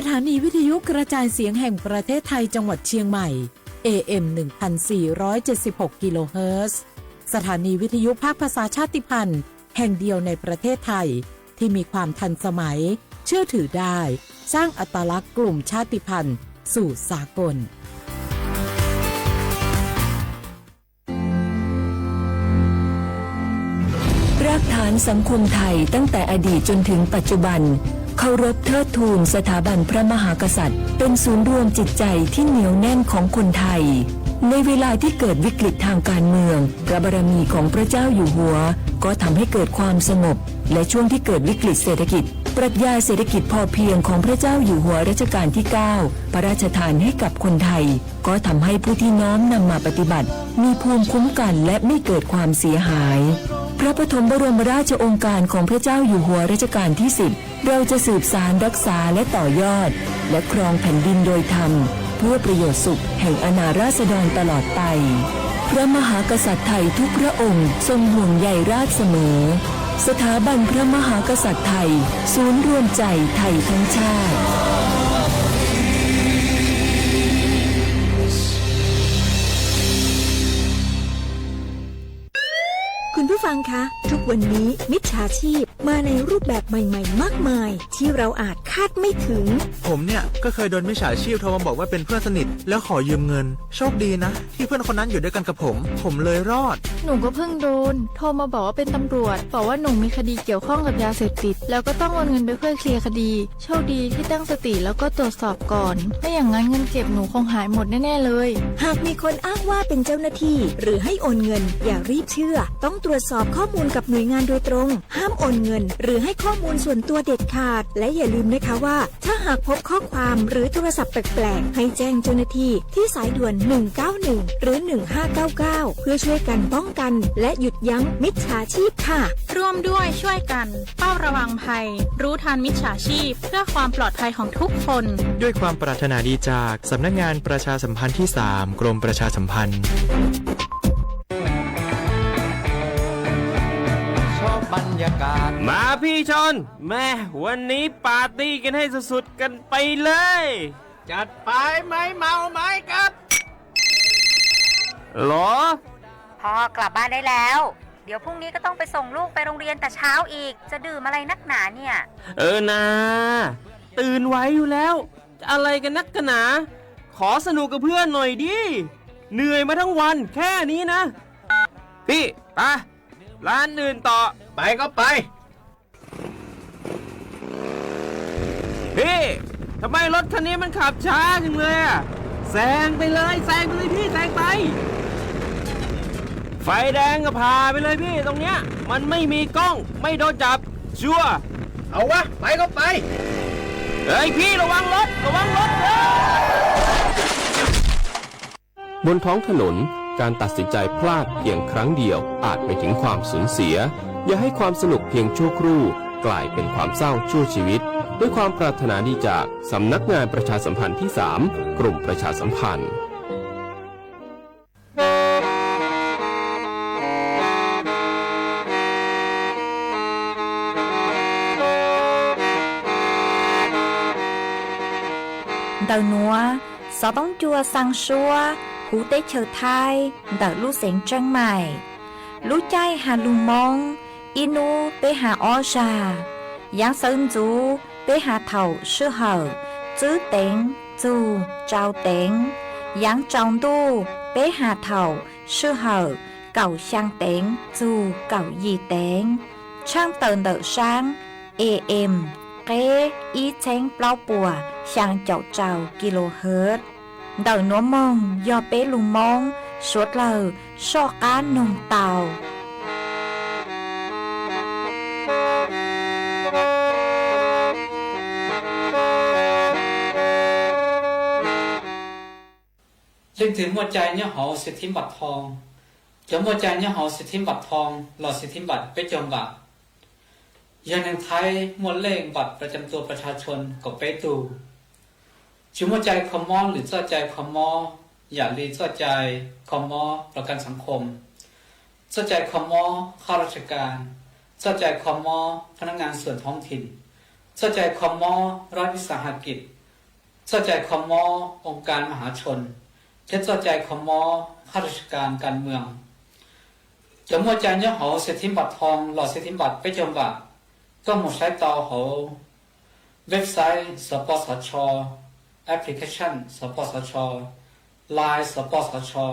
สถานีวิทยุกระจายเสียงแห่งประเทศไทยจังหวัดเชียงใหม่ เอ เอ็ม หนึ่งพันสี่ร้อยเจ็ดสิบหก กิโลเฮิรตซ์ สถานีวิทยุภาคภาษาชาติพันธุ์แห่งเดียวในประเทศไทย ที่มีความทันสมัย เชื่อถือได้ สร้างอัตลักษณ์กลุ่มชาติพันธุ์สู่สากล รากฐานสังคมไทยตั้งแต่อดีตจนถึงปัจจุบัน เคารพเทิดทูนสถาบันพระมหากษัตริย์ เป็นศูนย์รวมจิตใจที่เหนียวแน่นของคนไทย ในเวลาที่เกิดวิกฤตทางการเมือง พระบารมีของพระเจ้าอยู่หัว ก็ทำให้เกิดความสงบ และช่วงที่เกิดวิกฤตเศรษฐกิจ ปรัชญาเศรษฐกิจพอเพียงของพระเจ้าอยู่หัวรัชกาลที่เก้า พระราชทานให้กับคนไทย ก็ทำให้ผู้ที่น้อมนำมาปฏิบัติ มีภูมิคุ้มกันและไม่เกิดความเสียหาย พระปฐมบรมราชโองการของพระเจ้าอยู่หัวรัชกาลที่สิบ เราจะสืบสานรักษาและต่อยอด และครองแผ่นดินโดยธรรม เพื่อประโยชน์สุขแห่งอาณาราษฎรตลอดไป พระมหากษัตริย์ไทยทุกพระองค์ทรงห่วงใยราษฎร์เสมอ สถาบันพระมหากษัตริย์ไทย ศูนย์รวมใจไทยทั้งชาติ คุณผู้ฟังคะ ทุกวันนี้มิจฉาชีพมาในรูปแบบใหม่ๆ มากมาย ที่เราอาจคาดไม่ถึง ผมเนี่ยก็เคยโดนมิจฉาชีพโทรมาบอกว่าเป็นเพื่อนสนิท แล้วขอยืมเงิน โชคดีนะ ที่เพื่อนคนนั้นอยู่ด้วยกันกับผม ผมเลยรอด หนูก็เพิ่งโดนโทรมาบอกว่าเป็นตำรวจ บอกว่าหนูมีคดีเกี่ยวข้องกับยาเสพติด แล้วก็ต้องโอนเงินไปเพื่อเคลียร์คดี โชคดีที่ตั้งสติแล้วก็ตรวจสอบก่อน ไม่อย่างนั้นเงินเก็บหนูคงหายหมดแน่ๆเลย หากมีคนอ้างว่าเป็นเจ้าหน้าที่ หรือให้โอนเงิน อย่ารีบเชื่อ ต้องตรวจสอบข้อมูลกับหน่วยงานโดยตรง ห้ามโอนเงิน หรือให้ข้อมูลส่วนตัวเด็ดขาด และอย่าลืมนะคะว่า ถ้าหากพบข้อความหรือโทรศัพท์แปลกๆ ให้แจ้งเจ้าหน้าที่ที่สายด่วน หนึ่งเก้าหนึ่ง หรือ หนึ่งห้าเก้าเก้า เพื่อช่วยกันป้องกัน และหยุดยั้งมิจฉาชีพค่ะ ร่วมด้วยช่วยกัน เฝ้าระวังภัย รู้ทันมิจฉาชีพ เพื่อความปลอดภัยของทุกคน ด้วยความปรารถนาดีจากสำนักงานประชาสัมพันธ์ที่สาม กรมประชาสัมพันธ์ มาพี่ชอน แม่ วันนี้ปาร์ตี้กันให้สุดๆ กันไปเลย จัดไป ไม้เมาไม้กัด หรอ พ่อกลับบ้านได้แล้ว เดี๋ยวพรุ่งนี้ก็ต้องไปส่งลูกไปโรงเรียนแต่เช้าอีก จะดื่มอะไรนักหนาเนี่ย เออนา ตื่นไหวอยู่แล้ว จะอะไรกันนักกันหนา ขอสนุกกับเพื่อนหน่อยดิ เหนื่อยมาทั้งวันแค่นี้นะ พี่ ไป ร้านอื่นต่อ ไปก็ไป พี่ ทำไมรถคันนี้มันขับช้าจังเลยอะ แซงไปเลย แซงไปเลยพี่ แซงไป ไฟแดงก็ผ่าไปเลยพี่ ตรงเนี้ย มันไม่มีกล้อง ไม่โดนจับ ชัวร์ เอาวะ ไปก็ไป เฮ้ยพี่ ระวังรถ ระวังรถ บนท้องถนน การตัดสินใจพลาดเพียงครั้งเดียวอาจไปถึงความสูญเสีย อย่าให้ความสนุกเพียงชั่วครู่กลายเป็นความเศร้าชั่วชีวิต ด้วยความปรารถนาดีจากสำนักงานประชาสัมพันธ์ที่สาม กรมประชาสัมพันธ์ Ntawm nuav, xov tooj cua xaa suab huv teb chaws Thaib ntawm lub xeev Tseeb Maim. Lub caij has lug Moob, ib nub peb has ob zag. Yaav sawv ntxuv peb has thaum sij hawm tswb teev txug tsau teev. Yaav tsaus ntuj peb has thaum sij hawm kaum xyaa teev txug kaum yim teev. Tshaaj tawm ntawm saab A M qeb ib txheeb plaub puas xyaa caum rau kilohertz. Ntawm nuav moog yog peb lug Moob suav dlawg soj qab noog tau. Leej twg muaj cai nyob hauv xim thib npam thoo? Cov muaj cai nyob hauv xim thib npam thoo los xim thib npam peb caug npam, yog neeg Thaib muaj lej npamประจำตัวประชาชน kaum peb tug. Tsis muaj cai kho mob lwm txoj cai kho mob yam li txoj cai kho mob ประกันสังคม, txoj cai kho mob ข้าราชการ, txoj cai kho mob พนักงานส่วนท้องถิ่น, txoj cai kho mob รัฐวิสาหกิจ, txoj cai kho mob oo kas ma hav tshoos thiab txoj cai kho mob khab raj kas kas mws. Cov muaj cai nyob hauv xia thib npam thoo los xia thib npam peb caug npam, koj mus saib tau hauv website xov pos xov tsho, application xov pos xov tsho, line xov pos xov tsho,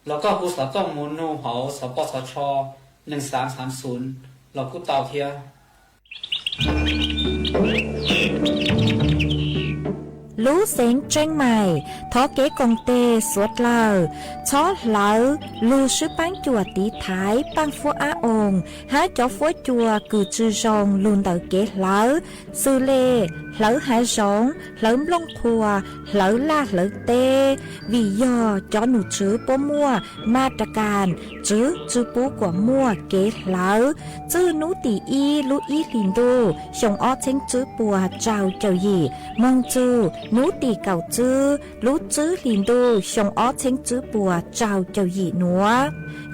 los koj hu xov tooj mus nug hauv xov pos xov tsho nees xaam xaam xum los kuj tau thiab. Lub xeev Tseeb Maim thov kev koom tes suav dlawg txhob hlawv lug swb paab cuam tiv thaiv paaj fuab ab oo hab cov fuab cua kws tsi zoo lug ntawm kev hlawv, xws le hlawv hav zoov, hlawv nplooj qhuav, hlawv laj hlawv teb, vim yog cov num tswv puab muaj ma ra kas tswv tsi pub kuas muaj kev hlawv. Txwj nub tim ib lub ib hlis ntuj xyoo ob txheeb tswb puas rau caum yim moog txug nub tim kaum tswb lub tswb hlis ntuj xyoo ob txheeb tswb puas rau caum yim nuav.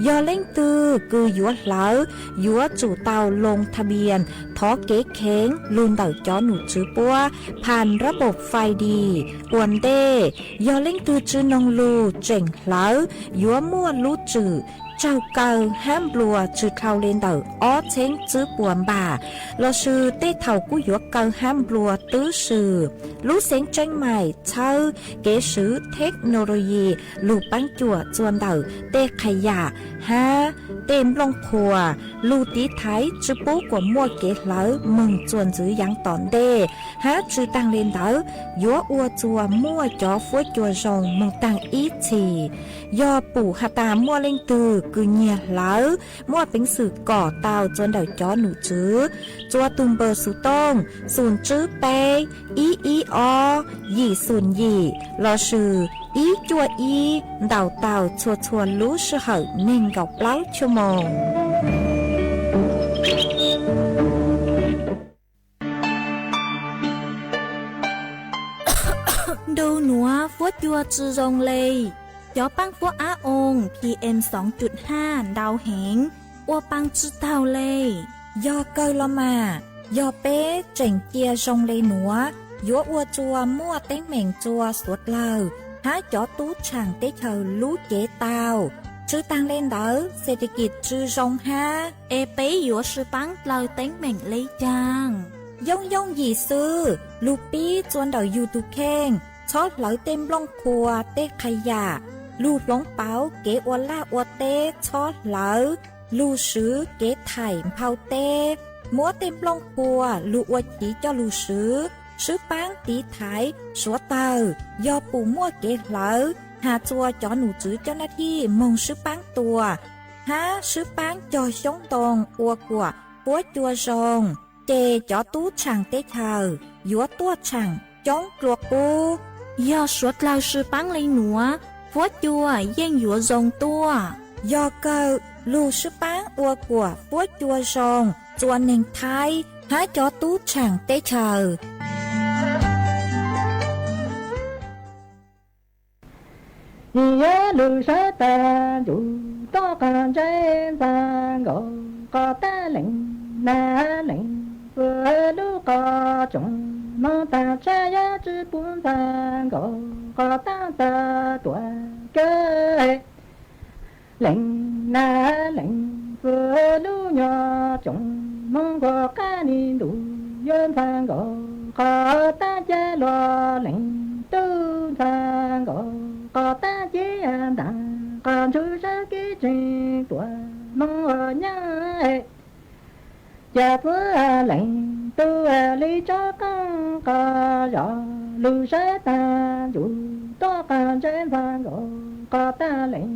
Yog leej twg kws yuav hlawv, yuav tsum tau loo tha npias thov kev kheev lug ntawm cov num tswv puab phas rab npaum fais dis ua ntej. Yog leej twg tsi noog lug tseem hlawv, yuav muaj lub tswm tsaug kaw hab nplua tsi dhau le ntawm ob txheeb tswb puas npam, lossis tej thaum kuj yuav kaw hab nplua twb swm. Lub xeev Tseeb Maim txhawb kev swv theknologi lug paab cuam txuas ntawm tej qhas yam hab tej nplooj qhuas lug tiv thaiv tsi pub kuas muaj kev hlawv moog txuas ntxiv yaav tom ntej, hab tsi taag le ntawd yuav ua txuas muaj cov fuab cua zoo moog taag ib txhis. Yog pum has tas muaj leej twg kws nyiag hlawv, muaj peev xwm kom tau txuas ntawm cov num tswv, txuas tug npawb xuv tooj xum tswb peb ib ib ob yim xum yim lossis ib cuaj ib ntaus tau txhua txhua lub sij hawm neeg nkaum plaub chua moos. Ntu nuav fuab cua tsi zoo le, cov paab fuab ab oo PM xoo cum haj ntau heev, ua paa tsi taug le. Yog kawg los mas, yog peb tseem cia zoo le nuav, yuav ua txuas muaj teeb meem txuas xuav dlawg hab cov tub tshaam teb chaws lub cev tau. Tsi taag le ntawd, xes tes kis tsi zoo hab, es peb yuav sib paab dlawg teeb meem le caag? Yooj yooj yim xwb, lug pib txuas ntawm yug tug kheej, txhob hlawv tej nplooj qhuas tej qhas yam, lug hloov pauv kev ua laj ua teb txhob hlawv, lug swv kev thaim nphau teb, muab tej nplooj qhuas lug ua chiv coj lug swv, sib paab tiv thaiv suav dlawg. Yog pum muaj kev hlawv, has txuas cov num tswv coj naj thij moog sib paab tua, hab sib paab cog xyoob ntoo ua kuam fuab cua zoo, ces cov tub tshaam teb chaws yuav tuaj tshaam coob dlua qub. Yog suav dlawg sib paab le nuav, fuab cua yeej yuav zoo tuaj. Yog kawg, lug sib paab ua kuam fuab cua zoo txuas neeg Thaib hab cov tub tshaam teb chaws. Nim yuav lug sawv taag ntuj tuaj qhov ntsej ntxaa nkaus qhov taab leej na leej txwv lub qhov tsoom moog taag tshaj yuav tsi pub ntxaa nkaus qhov taab tawg tuam kawg. Leej na leej txwv lub nyuas tsoom moog nkaus qab nim ntuj yuav ntxaa nkaus qhov taab ceg luas leej tub ntxaa nkaus qhov taab ceg ntaag qhov ntsug sab kev tseem tuam moog ua nyaab. Cas txwv leej tub li tsob qaab qhov zos lug sawv taag ntuj tuaj qhov ntsej ntxaa nkaus qhov taab leej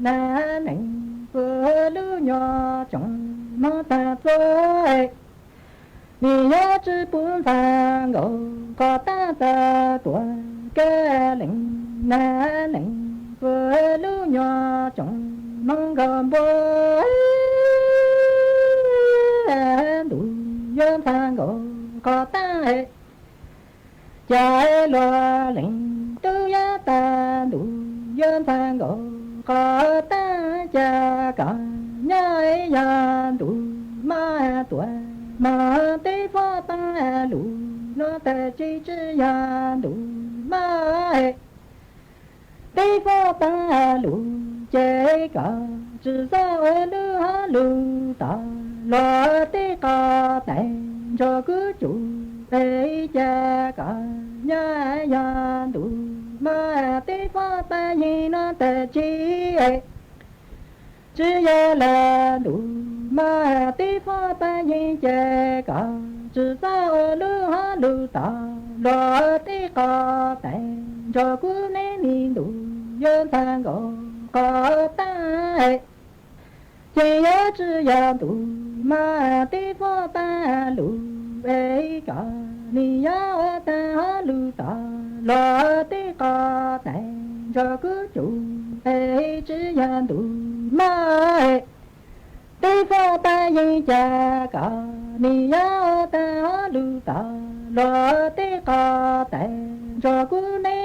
na leej txwv lub nyuas tsoom moog taag txug. Nim yuav tsi pub ntxaa nkaus qhov taab tawg tuam kawg. Leej na leej txwv lub nyuas tsoom moog nkaus npua ntuj yuav ntxaa nkaus qhov taab. Cas luas leej tub yuav taag ntuj yuav ntxaa nkaus qhov taab. Cas koj nyob yog ntuj maj tuam mog teb puab paab lug luag tawg tsi tsi yog ntuj es koj tsis xav ua lub hauj lwm tod los tib qho tais nrog kuv tsum es cas koj nyob yog ntus mas tib foom pab yeej no tag tsis tsis yog lawm ntus mas tib foom pab yeej ces koj tsis xav ua lub hauj lwm tod los tib qho tais nrog kuv neb me ntus yuav ntxhais nkaus qhov tag. Ces yuav tsis yog ntus mas tib foom pab lus es koj nim yuav ua tag hauj lwm tod los tib qho tais nrog kuv tsum es tsis yog ntus mas tib foom pab yeej cas koj nim yuav ua tag hauj lwm tod los tib qho tais nrog kuv neb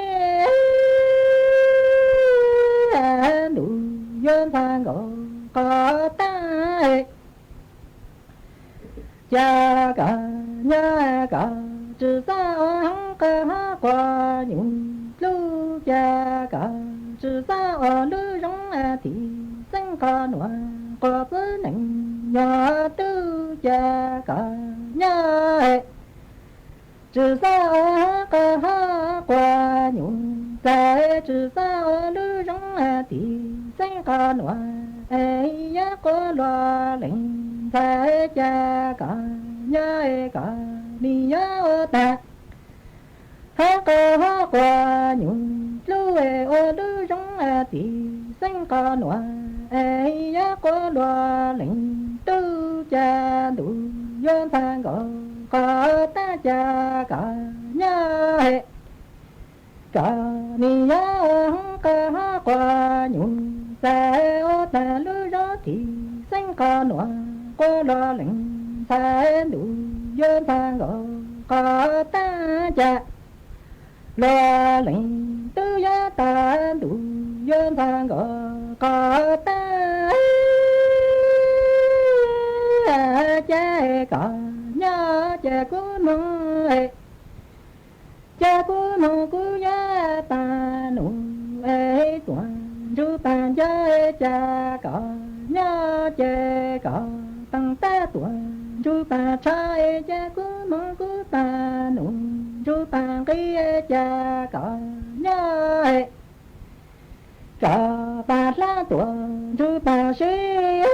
ntus yuav ntxhais nkaus qhov tag. Cas koj nyob koj tsis xav ua hoob qab hauj quas nyuj dlub, cas koj tsis xav ua lub zoov thim xeeb qhov nuav quas txwv neeg nyob twg, cas koj nyob tsis xav ua hoob qab hauj quas nyuj txaij, tsis xav ua lub zoov thim xeeb qhov nuav es yuav quas luag leej ntxhais, cas koj nyob koj nim yuav ua tag hoob qab hauj quas nyuj dlub es ua lub zoov thim xeeb qhov nuav es yuav quas luag leej tub, cas ntus yuav ntxhais nkaus qhov tag, cas koj nyob koj nim yuav ua hoob qab hauj quas nyuj txaij, ua tag lub zoov thim xeeb qhov nuav quas luag leej ntxhais, ntus yuav ntxhais nkaus qhov tag, cas luag leej tub yuav tag, ntus yuav ntxhais nkaus qhov tag, cas koj nyob ces kuv moog, cas kuv moog kuv yuav paag num es tuam ntsuj paag ncauj, cas koj nyob ces koj paag tab tuam ntsuj paag tshav, cas kuv moog kuv paag num ntsuj paag nqis, cas koj nyob koj paag hlab tuam ntsuj paag sib,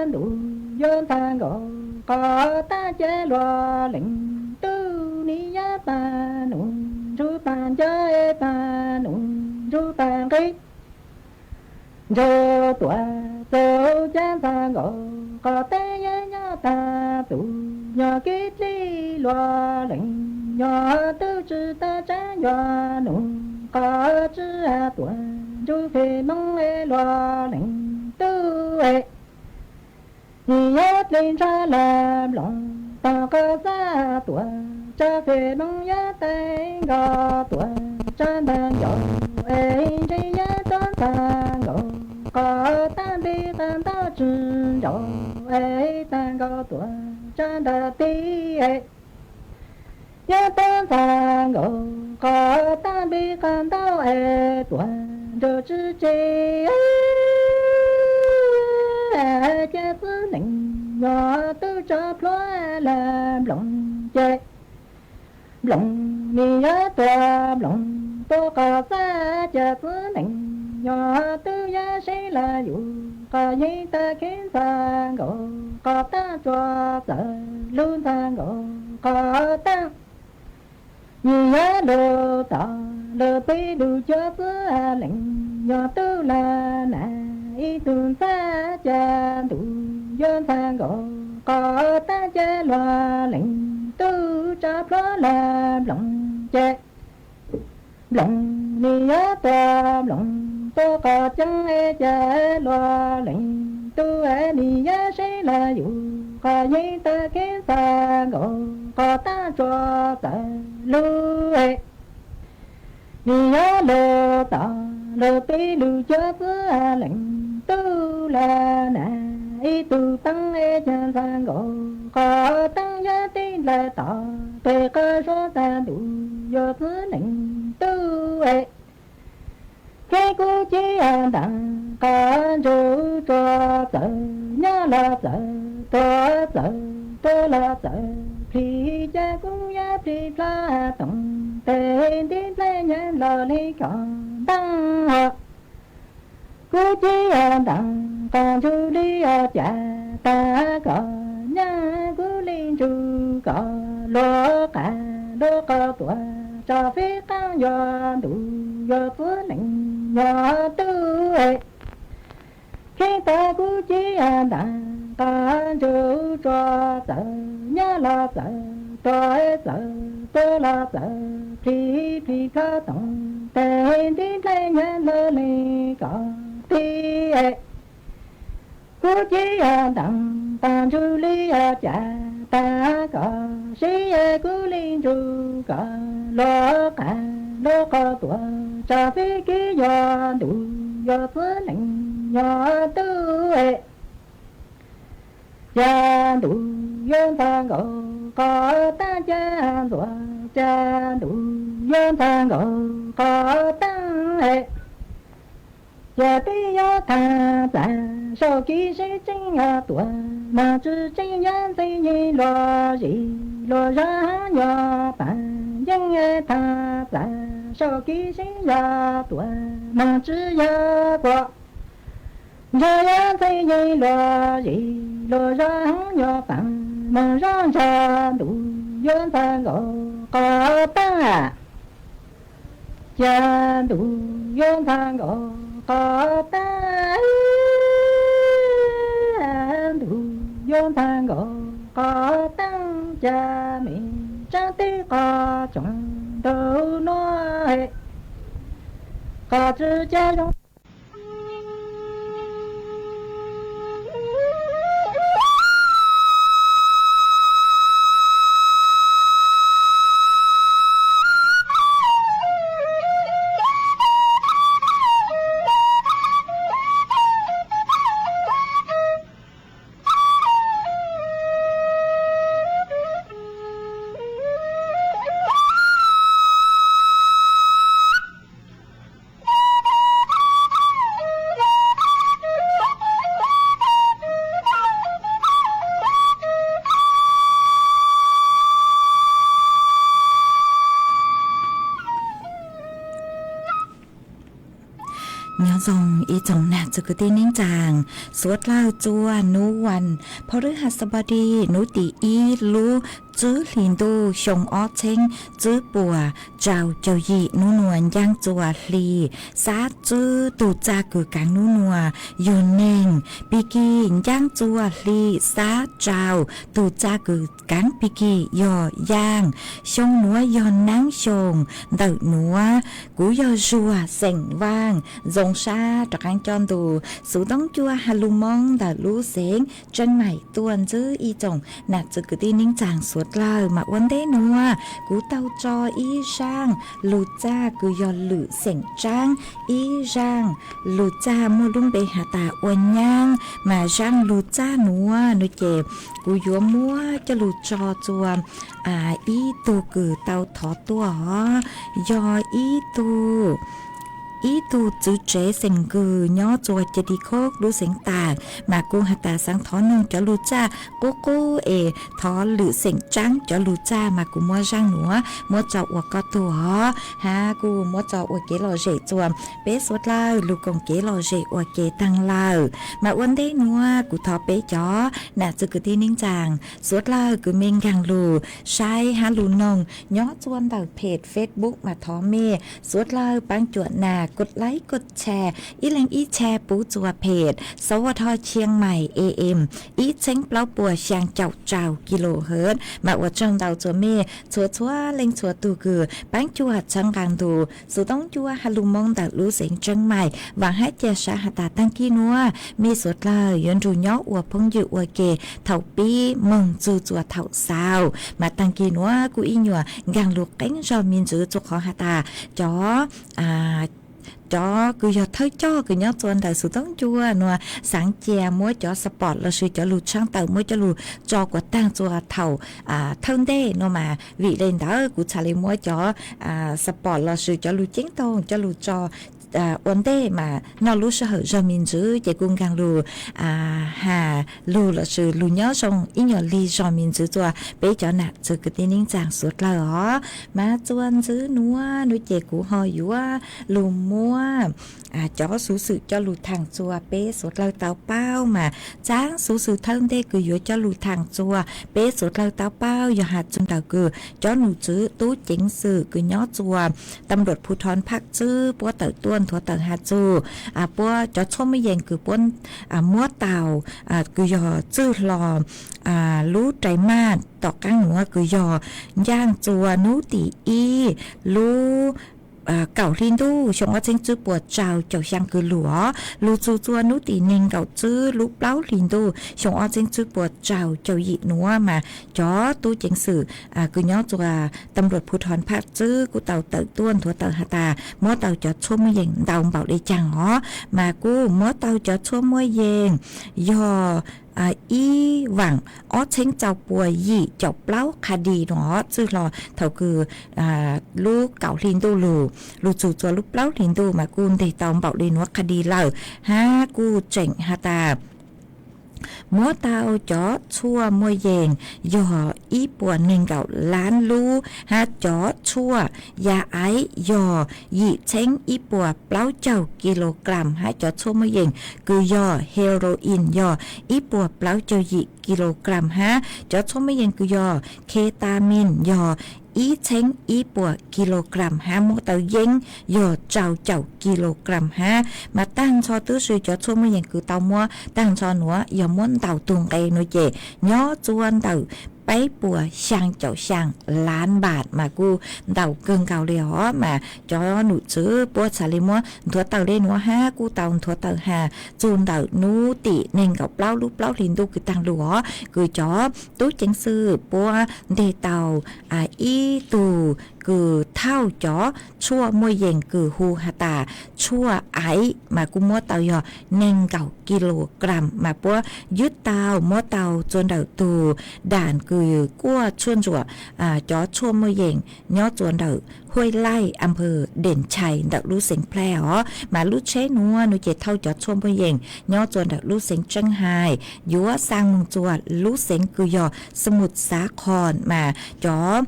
ntus yuav ntxhais nkaus qhov tag, ces luag leej tub nim yuav paag num ntsuj paag ncauj, paag num ntsuj paag nqis, ntsuj tuam txug, cas ntxhais nkaus qhov tag, yuav nyob tag tus nyob kev dleb, luag leej nyob tub tsi tau tsaab, yuav num qhov tsi tuam ntsuj fem moog, luag leej tub nim yuav dlej ntshav lawm nploos, tog qhov xab tuam tsav fem moog, yuav teev nkaus tuam tsav ntaag ncaus es ntseeg, yuav tuam ntxhais nkaus qhov tag, npib qaab ntaub tsi ncaus es taag nkaus tuam tsav ntaag teb, yuav tuam ntxhais nkaus qhov tag, npib qaab ntaub es tuam nraug tsi tseg, ces txwv neej nyob tub tso plhuav lawm nploos, ces nploos nim yuav tuam nploos tuam qhov xab, ces txwv neej nyob tub yuav seb lawm yug qhov yeeb tag, kheev ntxhais nkaus qhov tag, tsuas txawm lug ntxhais nkaus qhov tag. Nim yuav lug tom lug peb lug cuag txwv leej nyob tub lawm na, ib tug ntxhais, ces ntus yuav ntxhais nkaus qhov tag, ces luag leej tub tso plhuav lawm nploos, ces nploos nim yuav tuam nploos tuam qhov ceeb, ces luag leej tub nim yuav seb lawm yug qhov yeeb tag, kheev ntxhais nkaus qhov tag, tsuas txawm lug nim yuav lug tom lug peb lug cuag txwv leej tub lawm na, ib tug paab, ces ntxhais nkaus qhov tag, yuav teb nplaig tom peg qhov suav tag, ntus yuav txwv leej tub Kev kub ci ntees qhov ntsuj tsuag txawm nyob los txawm tuag, txawm tuag los txawm plhis, cas kub yog plhis plho toom tes nti nplej nyob los li kom ntees. Kub ci ntees qhov ntsuj li cas tag kom nyob, kub li ntsuj kom luag qas luag qos tuaj tso fib qab, yog ntuj yog txwv nees yog tub. Khib tag kub ci ntees qhov ntsuj tsuag txawm nyob los txawm tuag, txawm tuag los txawm plhis, plhis plho toom tes nti nplej nyob los li kom tib. Kub ci ntees qhov ntsuj li cas tag kom sib, kub li ntsuj kom luag qas luag qos tuaj tso fib kib, yog ntuj yog txwv nees yog tub. Cas ntuj yuav ntxhov nkaus qhov taab, cas ntxuav cas ntuj yuav ntxhov nkaus qhov taab. Cas twb yuav thaj txag saum kev sib tseeb yog tuaj, mas tsi tseeb yog ntxwg yeej luag zis luag zog heev, yog pab yeej thaj txag saum kev sib yog tuaj, mas tsi yog kuas ntshai yog ntxwg yeej luag zis luag zog heev, yog pab mas zog ntshai ntuj yuav ntxhov nkaus qhov taab. Cas ntuj yuav ntxhov nkaus qhov taab, ntuj yuav ntxhov nkaus qhov taab, cas me tsaab teb qhov tsoom nraug nuav, qhov tsi ca zoo. Nyob zoo ib tsoom nam txiv kwv tij neej tsaa, suav dlawg txua nub vas phau rwb has xab pov dig nub tim ib lub tswb hli ntuj xyoo ob txheeb tswb puas rau caug yim nub nua ncaab txua hli xab tswb tug txaj kws kaav nub nua yog neeg, pig kig ncaab txua hli xab rau tug txaj kws kaav pig kig yog yaaj. Xyoo nuav yog naab xyoo ntawm nuav. Kuv yog Zuag xeem Vaaj, zoo sab rov qaab coj ntu xuv toob cua ha lug moo ntawm lub xeev Tseeb Maim tuaj ntsib ib tsoom nam txiv kwv tij neej tsaa suav dlawg. Mas ua ntej nuav kuv tau tso ib zaaj lug txaj kws yog lwm xeem tsaab, ib zaaj lug txaj muaj lub npe has tas Ua Nyaab. Mas zaaj lug txaj nuav nua ces kuv yuav muab coj lug tso txua ib tug kws tau thov tuaj os, yog ib tug ib tug txiv tsev xeem Nkws nyob txua Ceg Tis Khoob lub xeev Taam. Mas kuv has tas xaav thov noog cov lug txaj qub qub es thov lwm xeem tsaab cov lug txaj, mas kuv muab zaaj nuav muab tso ua koj tug os, hab kuj muab tso ua kev lom zem txua peb suav dlawg lug koom kev lom zem ua ke taag lawm. Mas ua ntej nuav kuv thov peb cov nam txiv kwv tij neej tsaa suav dlawg kws mej nkaag lug saib hab lug noog nyob txua ntawm page Facebook, mas thov mej suav dlawg paab cuam nas kos laib kos tshare, ib leeg ib tshare pub txua page Sawv Ua Dho Chiang Mai A M ib txheeb plaub puas xyaa caum rau kilohertz. Mas ua tsaug ntau txua mej txhua txhua leej txhua tug kws paab cuam txhawb nqaa ntu xuv toob cua ha lug moo ntawm lub xeev Tseeb Maim. Vaam hab ca sab has tas taag kig nuav mej suav dlawg yuav nrug nyob ua phooj ywg ua ke thaum pib moog txug txua thaum xaus. Mas taag kig nuav kuj ib nyuas nkaag lug qeeb zog me ntsis txug qhov has tas cov cov kws yog thawj coj kws nyob txua ntawm xuv toob cua nua xaav cia muab cov support lossis cov lug tshaab tawm muab coj lug tso kuas taag txua thaum thawj ntej nua. Mas vim le ntawd kuv txhad le muab cov support lossis cov lug ceeb toog coj lug tso ua ntej mas noj lub sij hawm zog me ntsis ces kuj nkaag lug has lug lossis lug nyob zoo ib nyuag lig zog me ntsis rua peb cov nam txiv kwv tij neej tsaa suav dlawg os. Mas txuas ntxiv nuav nuav ces kuv ho yuav lug muab cov xuv xwm coj lug thaam rua peb suav dlawg tau paub mas txav xuv xwm thawj ntej kws yuav coj lug thaam rua peb suav dlawg tau paub yog has txug ntawm kws cov num tswv tub ceev xwm kws nyob rua tam luam phu thoo phaaj tswb puab tawm tuaj nthuav tawm has txug puab cov tshuaj muaj yees kws puab muab tau kws yog txwj hlo lub rais maj tom qaab nuav kws yog ncaaj rua nub tim ib lub kaum hli ntuj xyoo ob txheeb tswb puas rau caum xyaa kws lug os, lug txug rua nub tim neeg nkaum tswb lub plaub hli ntuj xyoo ob txheeb tswb puas rau caum yim nuav mas cov tub ceev xwm kws nyob rua tam luam phu thoo phaaj tswb kuj tau tawm tuaj nthuav tawm has tas muab tau cov tshuaj muaj yees ntau npaum le caag os, mas kuj muab tau cov tshuaj muaj yees yog ib vaam ob txheeb rau puas yim caum plaub qha di nuav os, txwj hlo thaum kws lub kaum hli ntuj lug, lug txug rua lub plaub hli ntuj mas kuj nteg tau npaum le nuav qha di lawm hab kuj tseem has tas muab tau cov tshuaj muaj yees yog ib puas neeg nkaum laab lub hab cov tshuaj ya aiv yog yim txheeb ib puas plaub caug kilogram hab cov tshuaj muaj yees kws yog heroin yog ib puas plaub caug yim kilogram hab cov tshuaj muaj yees kws yog ketamine yog ib txheeb ib puas kilogram hab muab tau yeeb yog rau caum kilogram hab mas taag nrho tub si cov tshuaj muaj yees kws tau muab taag nrho nuav yog muab ntaus tug nqe nuav ces nyob rua ntawm peb puas xyaa caum xyaa laab npaam mas kuj ntau kawg nkaus le os, mas cov num tswv puab txhad le muab nthuav tawm le nuav hab kuj tau nthuav tawm has txug ntawm nub tim neeg nkaum plaub lub plaub hli ntuj kws taag lug os kws cov tub ceev xwm puab nteg tau ib tug kws thauj cov tshuaj muaj yees kws hu has tas tshuaj aiv mas kuj muab tau yog neeg nkaum kilogram mas puab ywb tau muab tau rua ntawm tug dam kws kuaj tshuaj ntsuam cov tshuaj muaj yees nyob rua ntawm Huaj Laij, am pawg Deem Chais ntawm lub xeev Plaj os, mas lub tsheb nuav nuav ces thauj cov tshuaj muaj yees nyob rua ntawm lub xeev Tseeb Hais yuav xaa moog rua lub xeev kws yog Xamuj Xav Khos mas cov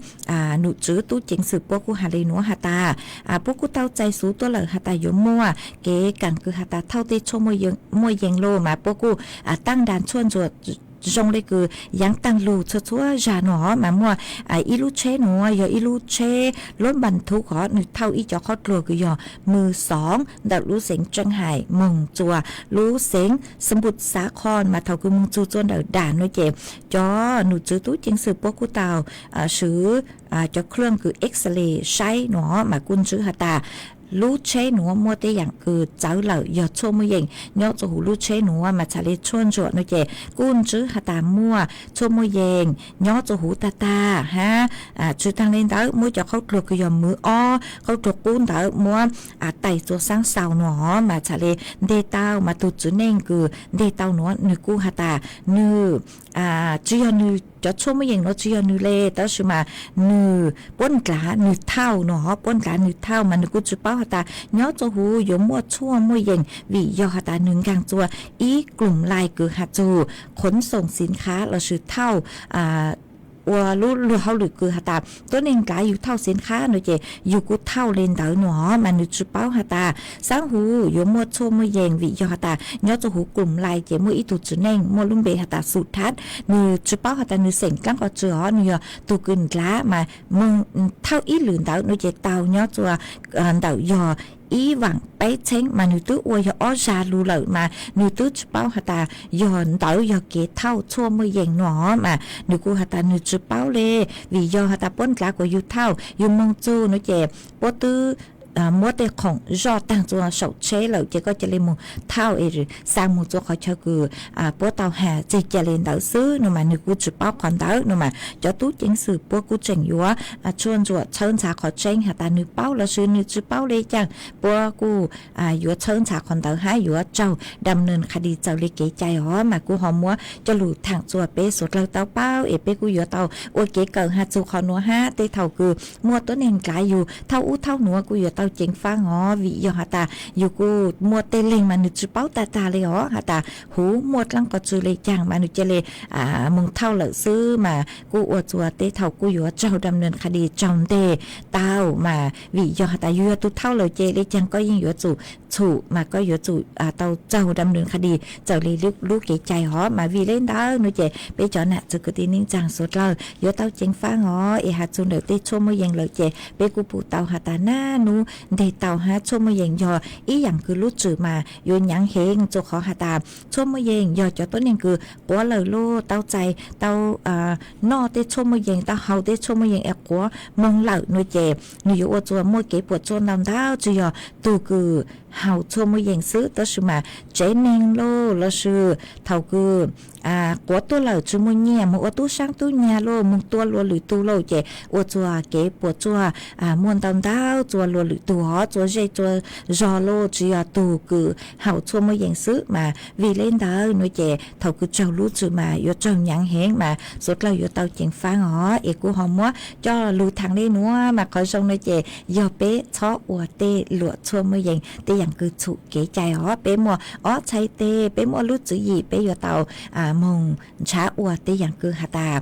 num tswv tub ceev xwm puab kuj has le nuav has tas puab kuj tau txais xuv tuaj lawm has tas yuav muaj kev kaam kws has tas thauj tej tshuaj muaj yees lug mas puab kuj taaj nrag tshuaj ntsuam zoo le kws yaav taag lug txhua txhua zag nuav mas muaj ib lub tsheb nuav yog ib lub tsheb luab npas thuv hov nwg thauj ib cov qhov dluag kws yog mws xoov ntawm lub xeev Tseeb Hais moog rua lub xeev Xamuj Xav Khos mas thaum kws moog txug rua ntawm dam nuav ces cov num tswv tub ceev xwm puab kuj tau swv cov khwj kws X-ray saib nuav mas kuj ntswv has tas lub tsheb nuav muaj tej yaam kws txawv lawm yog tshuaj muaj yees nyob rua huv lub tsheb nuav mas txhad le tshuaj ntsuam nuav ces kuj ntswv has tas muaj tshuaj muaj yees nyob rua huv tag tag hab tsi taag le ntawd muab cov qhov dluag kws yog mws ob qhov dluag qub ntawd muab tais rua xaab xaus nuav mas txhad le nteg tau mas tug txiv neej kws nteg tau nuav nwg kuj has tas nwg tsi yog nwg cov tshuaj muaj yees nuav tsi yog nwg le tab sis mas nwg puab ndlav nwg thauj nuav puab ndlav nwg thauj mas nwg kuj tsi paub has tas nyob rua huv yuav muaj tshuaj muaj yees vim yog has tas nwg nkaag rua ib klum lais kws has txug khuv xoom xiv khav lossis thauj ua lub luag hauj lwm kws has tas tuab neeg ndlav yug thauj xiv khav nuav ces yug kuj thauj le ntawd nuav mas nwg tsi paub has tas xaab huv yuav muaj tshuaj muaj yees vim yog has tas nyob rua huv klum lais ces muaj ib tug txiv neej muaj lub npe has tas Xu Thab, nwg tsi paub has tas nwg xeem dlaab qhov tsi os nwg yog tug kws ndlav mas moog thauj ib lwm ntawd nuav ces tau nyob rua ntawm yog ib vaam peb txheeb mas nwg twb ua yog ob zag lug lawm mas nwg twb tsi paub has tas yog ntawd yog kev thauj tshuaj muaj yees nuav mas nwg kuj has tas nwg tsi paub le vim yog has tas puab ndlav kuas yug thauj yug moog txug nuav ces puab twb muab tej khoom zoj taag rua saum tsheb lawm ces koj ca le moog thauj es xaa moog rua qhov chaw kws puab tau has tseg ca le ntawd xwb nuav mas nwg kuj tsi paub qhov ntawd nuav mas cov tub ceev xwm puab kuj tseem yuav tshuaj ntsuam tshawb ntxhav qhov tseeb has tas nwg paub lossis nwg tsi paub le caag puab kuj yuav tshawb ntxhav qhov ntawd hab yuav raug dam nwg qha di txawm le kev cai os mas kuj ho muab coj lug thaam rua peb suav dlawg tau paub es peb kuj yuav tau ua kev kawm has txug qhov nuav hab tej thaum kws muaj tuab neeg ndlav yug thauj ub thauj nuav kuj yuav tau ceev fab os, vim yog has tas yus kuj muaj tej leeg mas nws tsis paub tag tag li os, has tas huv muaj dlaab qhov tsw le caag mas nws ca le moog thauj lawm xwb mas kuj ua txug teb thaum kuj yuav raug dam nws qha dis raug nteg tau mas vim yog has tas yus yog tug thauj lawm ces le caag koj yeej yuav tsum txhum mas koj yuav tsum tau raug dam nws qha dis txawm le lub kev cai os. Mas vim le ntawd nuav ces peb cov nam txiv kwv tij neej tsaa suav dlawg yuav tau ceev fab os, es has txug ntawm tej tshuaj muaj yees lawm ces peb kuj pum tau has tas nab nub nteg tau hab tshuaj muaj yees yog ib yaam kws lub tswm mas yuav nyaav heev, txug qhov has tas tshuaj muaj yees yog cov tuab neeg kws quav lawm lauj, tau txais tau noj tej tshuaj muaj yees, tau haus tej tshuaj muaj yees es quav moog lawm nuav ces nws yuav ua txug muaj kev puam tsuaj ntau ntau, tsi yog tug kws haus tshuaj muaj yees xwb, tab sis mas tsev neeg lauj lossis thaum kws quav tuaj lawm tsi muaj nyiaj, moog ua tub saab tub nyag lauj, moog tua luas lwm tug lauj ces ua txug kev puam tsuaj muaj ntau ntau txug luas lwm tug hov, txug zej txug zog lauj, tsi yog tug kws haus tshuaj muaj yees xwb mas vim le ntawd nuav ces thaum kws raug lub tswm mas yuav raug nyaav heev mas suav dlawg yuav tau ceev fab os. Es kuv ho muab coj lug thaam le nuav mas qhov zoo nuav ces yog peb txhob ua tej luam tshuaj muaj yees tej yaam kws txhum kev cai os. Peb muaj ob txhais teg, peb muaj lub tswv yim, peb yuav tau moog nrhav ua tej yaam kws has tas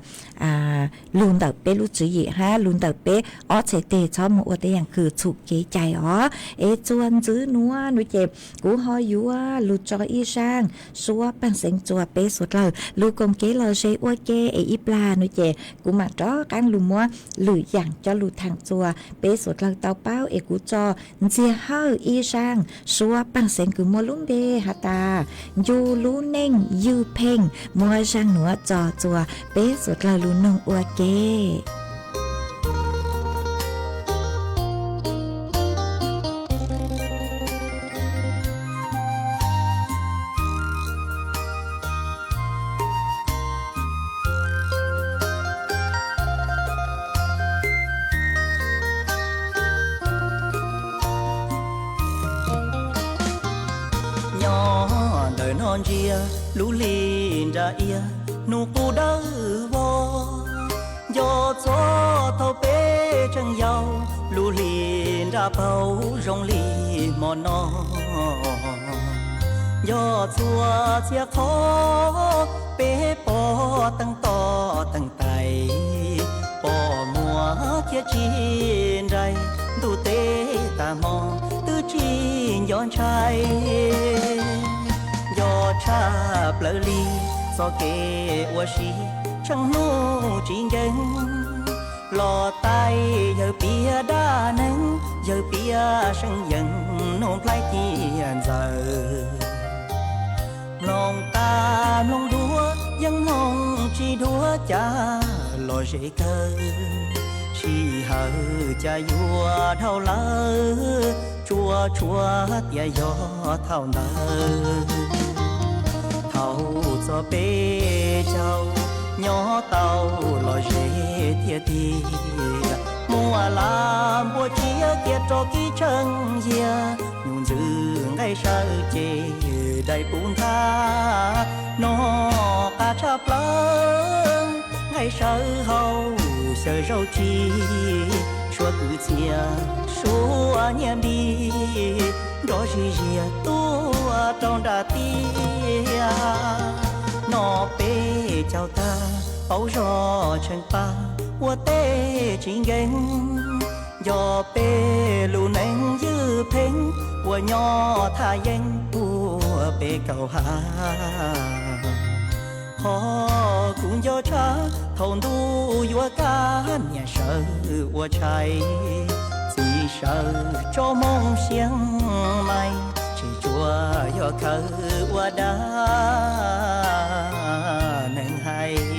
lug ntawm peb lub tswv yim hab lug ntawm peb ob txhais teg, txhob moog ua tej yaam kws txhum kev cai os. Es txuas ntxiv nuav nuav ces kuv ho yuav lug tso ib zaaj suab paaj xeev txuas peb suav dlawg lug koom kev lom zem ua ke, es ib plag nuav ces kuv maam rov qaab lug muab lwm yaam coj lug thaam txuas peb suav dlawg tau paub. Es kuv tso ntxiag hawj ib zaaj suab paaj xeev kws muaj lub npe has tas Ncu lub neej ywj pheej, muab zaaj nuav tso txuas peb suav dlawg lug noog ua ke. Nyob ntawm no ntsia lub hli nra iab, nub qub dawb vog. Nco txog thaum peb tseem yau, lub hli nra paug zoo li hmo no. Nco txhua txhia qhov peb pom teej toj teej tais, pom muag thiab tsis nraim, ntuj teb tag hmo twb tsis nco ntshai. Nco tshaj plaws li txoj kev ua si, tsheej hnub tsis nkees. Los tais yawg piav dab neeg, yawg piav seej yees, nub nplhaib ciaj ntxaws. Mloog qab mloog dua, yeej mloog tsis dua cas los ze kawg. Sij hawm cas yuav dhau lawm, tsuas tshua tias yog thaum ntawd. Thaum txog peb caug, nyob tau los ze tiag tiag, muaj laj npua tsiab kiag rau kib tsheej yias, nyuj ntxwg nqaij sawv ces dai puv nthav. Noj qab tshaj plaws nqaij sawv hauv xyaw zaub tsi, suav kwv txhiaj suav nyiaj npib, nrov zig ziag tuaj rau nram tiaj. Noj peb caug tag, paub zog tsheej pab ua teb tsis nkees. Nco peb lub neej ywj pheej, uas nyob thaj yeeb puag pem kaum hav. Qhov kuv nco tshaj, thaum ntuj yuav kaj, niam sawv ua tshais, txiv sawv tso moo xia mais, tseem tsuas yog khawv ua dab neeg hais.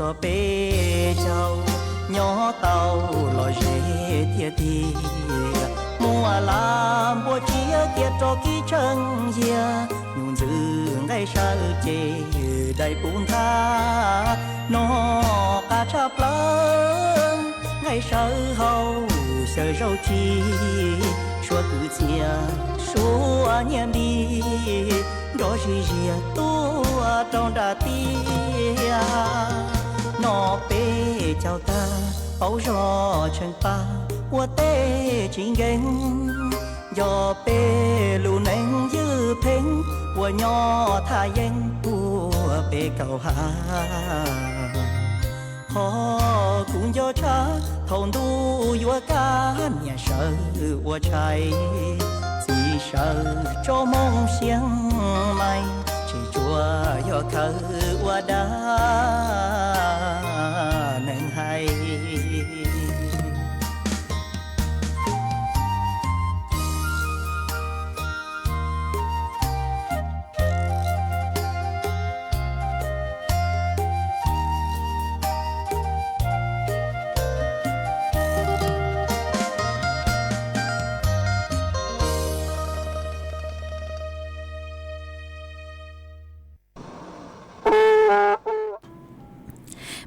Peb caug nyob tau los ze tiag tiag, muaj laj npua tsiab kiag rau kib tsheej yiag, nyuj ntxwv nqaij sawv ces dai puv nthav, noj qab tshaj plaws nqaij sawv hauv xyaw zaub tsi, suav kwv txhiaj suav nyiaj npib, nrov zig ziag tuaj rau nram tiaj. Noj peb caug tag paub zog tsheej paj ua teb tsis nkeeg, nco peb lub neej ywj pheej uas nyob thaj yeeb puag peb kaum hav. Qhov kuv nco tshaj thaum ntuj yuav kaj, niam sawv ua tshais, txiv sawv tso moo xia mais, tseem tsuas yog khawv ua dab neeg hais.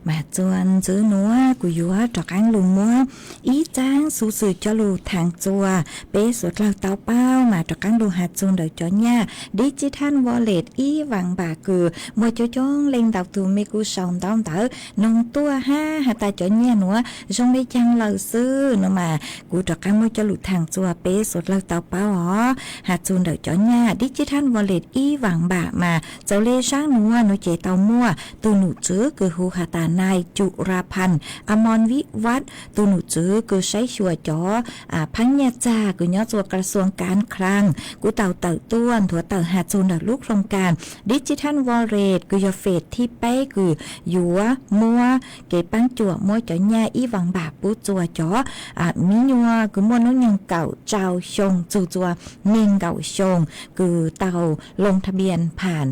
Mas txuas ntxiv nuav kuv yuav rov qaab lug muab ib tsaab xuv xwm coj lug thaam txuas peb suav dlawg tau paub, mas rov qaab lug has txug ntawm cov nyaj digital wallet ib vas npam kws muaj coob coob leej ntau tug mej kuj sau ntaub ntawv noog tuaj hab has tas cov nyaj nuav zoo le caag lawm xwb no mas kuv rov qaab muab coj lug thaam txuas peb suav dlawg tau paub os. Has txug ntawm cov nyaj digital wallet ib vas npam mas txawm le zaab nuav nuav ces tau muaj tug num tswv kws hu has tas nai Curapan Amon Vivas, tug num tswv kws saib xyuas cov phaab nyaj txag kws nyob txuas kas xuas kas khlaag kuj tau tawm tuaj nthuav tawm has txug ntawm lub khoos kas digital wallet kws yog phase thib peb kws yuav muab kev paab cuam muab cov nyaj ib vas npam pub txuas cov mi nyuas kws muaj noob nyoog kaum rau xyoo txug txuas neeg nkaum xyoo kws tau loo tha npias pham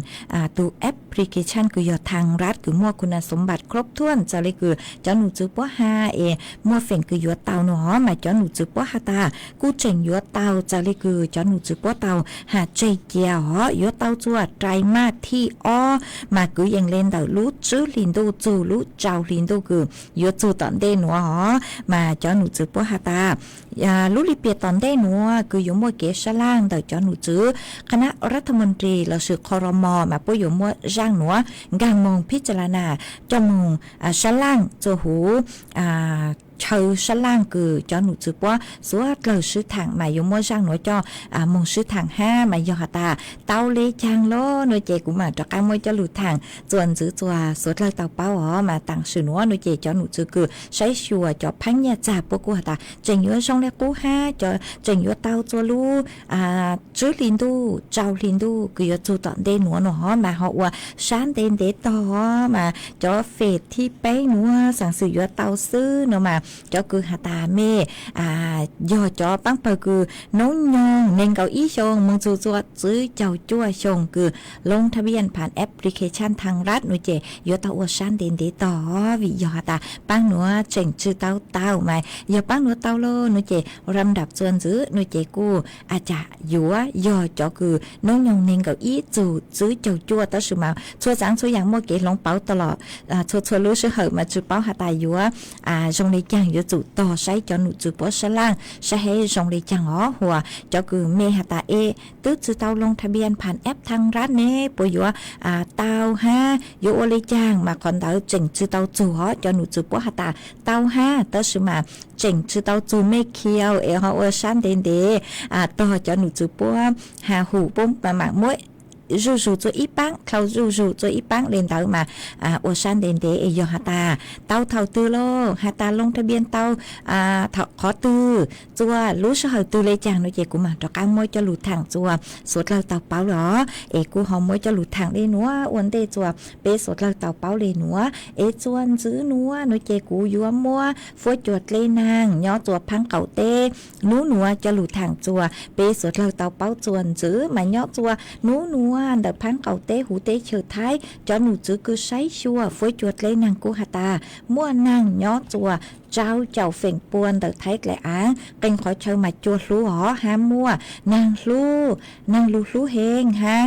tug application kws yog thas ras kws muaj kuna xov npas khrob thuam txawm le kws cov num tswv puab has es muaj feem kws yuav tau no os, mas cov num tswv puab has tas kuj tseem yuav tau txawm le kws cov num tswv puab tau has tseg cia os, yuav tau txuas rais maj thib ob mas kwv yees le ntawm lub tsib hlis ntuj txug lub rau hlis ntuj kws yuav txug tom ntej nuav os, mas cov num tswv puab has tas lub lim piam tom ntej nuav kws yuav muaj kev sab laj ntawm cov num tswv qhab nab ras tha moos ris lossis qhov ros mos mas puab yuav muab zaaj nuav nkaag moog phij tsa la nas coj moog sab laj txua huv chaw sab laj kws cov num tswv puab suav dlawg sib thaam mas yuav muab zaaj nuav coj moog sib thaam hab mas yog has tas tau le caag lawm no ces kuv mam rov qaab muab coj lug thaam txuas ntxiv txuas suav dlawg tau paub os, mas taam sim nuav no ces cov num tswv kws saib xyuas cov phaab nyaj txag puab kuj has tas tseem yuav zoo le qub hab tseem yuav tau txuas lub tsib hlis ntuj rau hlis ntuj kws yuav txug tom ntej nuav no os, mas ho ua sab ntev ntev tog os, mas cov phase thib peb nuav xaav xwm yuav tau xwb no mas cov kws has tas mej yog cov paab pawg kws noob nyoog neeg nkaum ib xyoo moog txug txuas tsib caug cuaj xyoo kws loo tha npias pham application thas ras no ces yuav tau ua sab ntev ntev tog os, vim yog has tas paab nuav tseem tsi tau tau mas yog paab nuav tau lawm no ces ram nram txuas ntxiv no ces kuj a cas yuav yog cov kws noob nyoog neeg nkaum ib txug tsib caug cuaj tab sis mas txhua tsav txhua yaam muaj kev hloov pauv tas los txhua txhua lub sij hawm mas tsi paub has tas yuav zoo le caag, yuav tsum tog saib cov num tswv puab sab laj saib hab zoo le caag os. Huas cov kws mej has tas es twb tsi tau loo tha npias pham app thas ras ne puas yuav tau hab yuav ua le caag mas qhov ntawd tseem tsi tau txug os, cov num tswv puab has tas tau hab tab sis mas tseem tsi tau txug mej khiav es ho ua sab ntev ntev tog cov num tswv puab has hum puab mam muab zuj zus txua ib paab, dlhau zuj zus txua ib paab le ntawd mas ua sab ntev ntev es yog has tas tau thaum twg los has tas loo tha npias tau thaum qhov twg txua lub sij hawm twg le caag no ces kuv mam rov qaab muab coj lug thaam txua suav dlawg tau paub los es kuj ho muab coj lug thaam le nuav ua ntej txua peb suav dlawg tau paub le nuav es txua ntxiv nuav no ces kuv yuav muab fuab cua dlej naag nyob txua phaab qaum teb nub nuav coj lug thaam txua peb suav dlawg tau paub txua ntxiv mas nyob txua nub nuav ntawm phab qaum teb huv teb chaws Thaib, cov nom tswv kuj saib xyuas Fuab Cua dleb neeg kuj has tas muaj neeg nyob txuas rau caum feem pua ntawm Thaib dlaim aav, qee qhov chaw mas cua hlub hov hab muaj neeg hlub, neeg lug hlub heev hab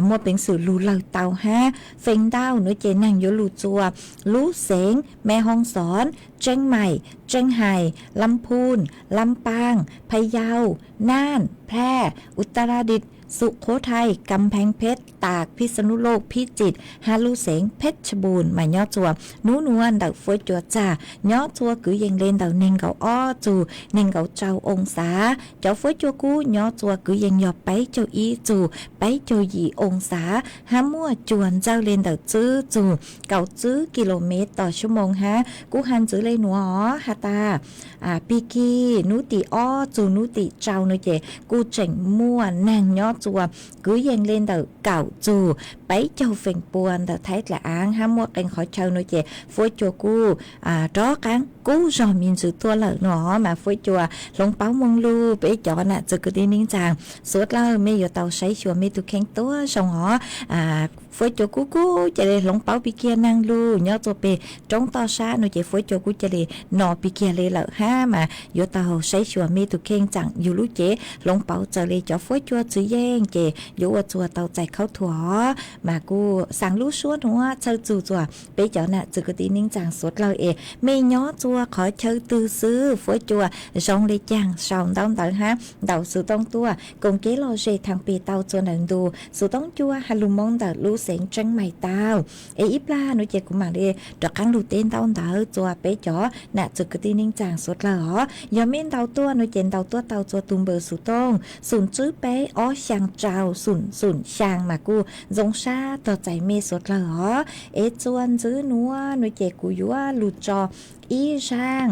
muaj peev xwm lug lawg tau hab feem ntau nuav ces neeg yuav lug txuas lub xeev Mes Hoos Xoos, Tseeb Maim, Tseeb Hais, Lab Phooj, Lab Paaj, Phaj Yau, Naj, Phlaj, Utaradit, Sum Khuv Thais, Kam Pheeb Pheb, Taak, Phij Xa Nub Looj, Phij Txit hab lub xeev Pheb Tsha Npum mas nyob txuas nub nuav ntawm Fuab Cua txag nyob txuas kwv yees le ntawm neeg nkaum ob txug neeg nkaum rau oo xav. Cov Fuab Cua kub nyob txuas kwv yees yog peb caug ib txug peb caug yim oo xav hab muaj cua ntxawg le ntawm tswb txug kaum tswb kis lus mev tom suab moos hab kuj has ntxwv le nuav has tas pig kig nub tim ob txug nub tim rau nuav ces kuj tseem muaj neeg nyob txuas kwv yees le ntawm kaum txug peb caug feem pua ntawm Thaib dlaim aav hab muaj qee qhov chaw nuav ces Fuab Cua kuj rov qaab kub zog me ntsis tuaj lawm nuav mas Fuab Cua hloov paub moo lug peb cov nam txwv kwv tij neej tsaa suav dlawg mej yuav tau saib xyuas mej tug kheej tuab zoo os. Fuab Cua kub kub ca le hloov paub pig kiag neeg lug nyob txuas peg roob toj sab nuav ces Fuab Cua kub ca le no pig kiag le lawm hab mas yuav tau saib xyuas mej tug kheej tsaam yug lub cev hloov paub txawm le cov Fuab Cua txwv yeej ces yuav ua txuas tau txais khaub thuas os. Mas kuj xaa lub suab nuav txhawj txug txuas peb cov nam txwv kwv tij neej tsaa suav dlawg es mej nyob txuas qhov chaw twg xwb Fuab Cua zoo le caag sau ntaub ntawv hab ntaus xuv tooj tuaj koom kev lom zem thaam peg tau txuas ntawm ntu xuv tooj cua has lug Moob ntawm lub xeev Tseeb Maim tau. Es ib plag nuav ces kuv maam le rov qaab lug teb ntaub ntawv txuas peb cov nam txwv kwv tij neej tsaa suav dlawg os. Yog mej ntaus tuaj nuav ces ntaus tuaj tau txuas tug npawb xuv tooj xum tswb peb ob xyaa rau xum xum xyaa mas kuj zoo sab tog txais mej suav dlawg os. Es txuas ntxiv nuav nuav ces kuv yuav lug tso ib zaaj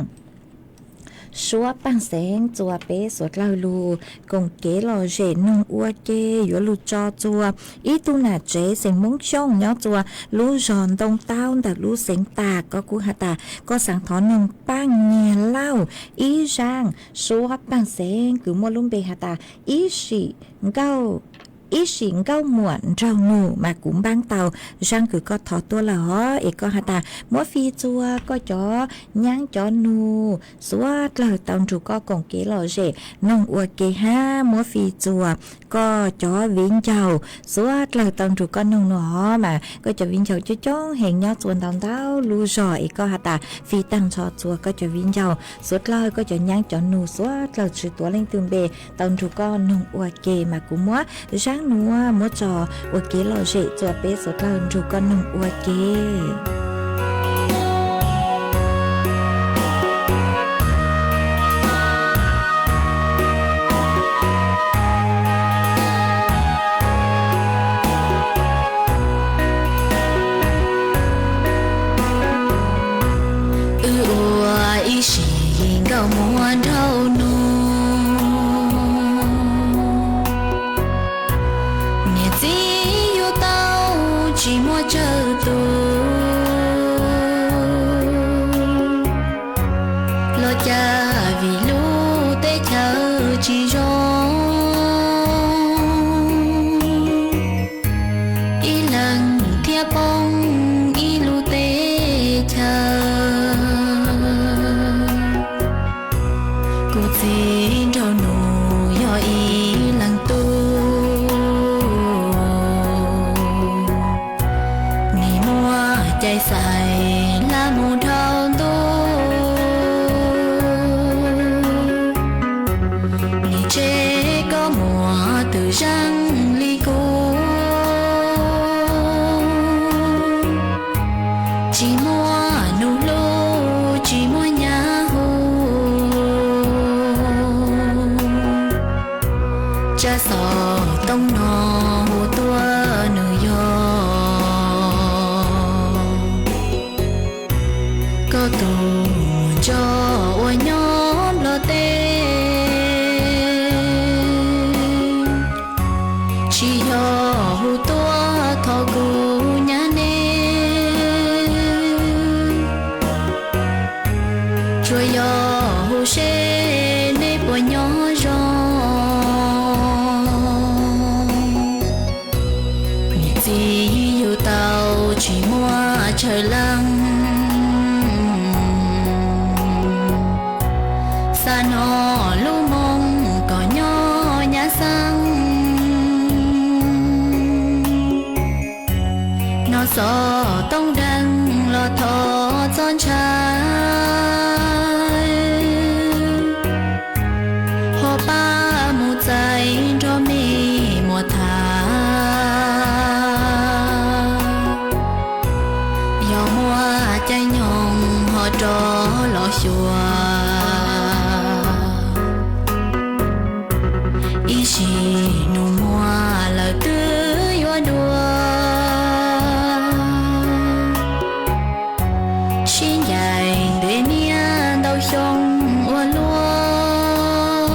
suab paaj xeev txuas peb suav dlawg lug koom kev lom zem noog ua ke. Yuav lug tso txuas ib tug nam tsev xeem Moob Xyooj nyob txuas lub zog Ntoo Taub ntawm lub xeev Taak, koj kuj has tas koj xaav thov noog paaj nyiag lauj. Ib zaaj suab paaj xeev kws muaj lub npe has tas ib sim nkauj, ib sim nkauj muam nraug nus mas kuv npaab tau zaaj kws koj thov tuaj lawm os. Es koj has tas muab fij txuas koj cov nyaab cov nug suav dlawg tau nrug koj koom kev lom zem noog ua ke hab muab fij txuas koj cov viv ncaus suav dlawg tau nrug koj noog nuav os. Mas koj cov viv ncaus coob coob heev nyob txuas ntau ntau lub zog es koj has tas fij taag nrho txuas koj cov viv ncaus suav dlawg koj cov nyaab cov nug suav dlawg tsi tuav leej twg npe tau nrug koj noog ua ke mas kuv muab zaaj nuav muab tso ua kev lom zem txuas peb suav dlawg nrug koj noog ua ke. Wb ua ib sim nkauj muam nraug nus, niam txiv yuav tau tsis muaj tsawg tus, los cas vim lub teb chaws tsis zoo, ib leeg thiaj poob ib lub teb chaws. Kuv txiv nraug nus yog ib leeg tub, nim muaj cai xais hlab mus dhau ntuj, nim tseg koj muam twm zeej li kuv, tsis muaj nus hlub tsis muaj nyab hu, tsab xov tooj no hu tuaj nws yog koj tus ntsuag uas nyob Nplog teb, tsis yog hu tuaj thov kuv nyab neb, tsuas yog hu seb neb puas nyob zoo. xyuas, ib sim nus muag lawm twb yuav dua. Sib ncaim ntev niaj ntau xyoo ua luaj,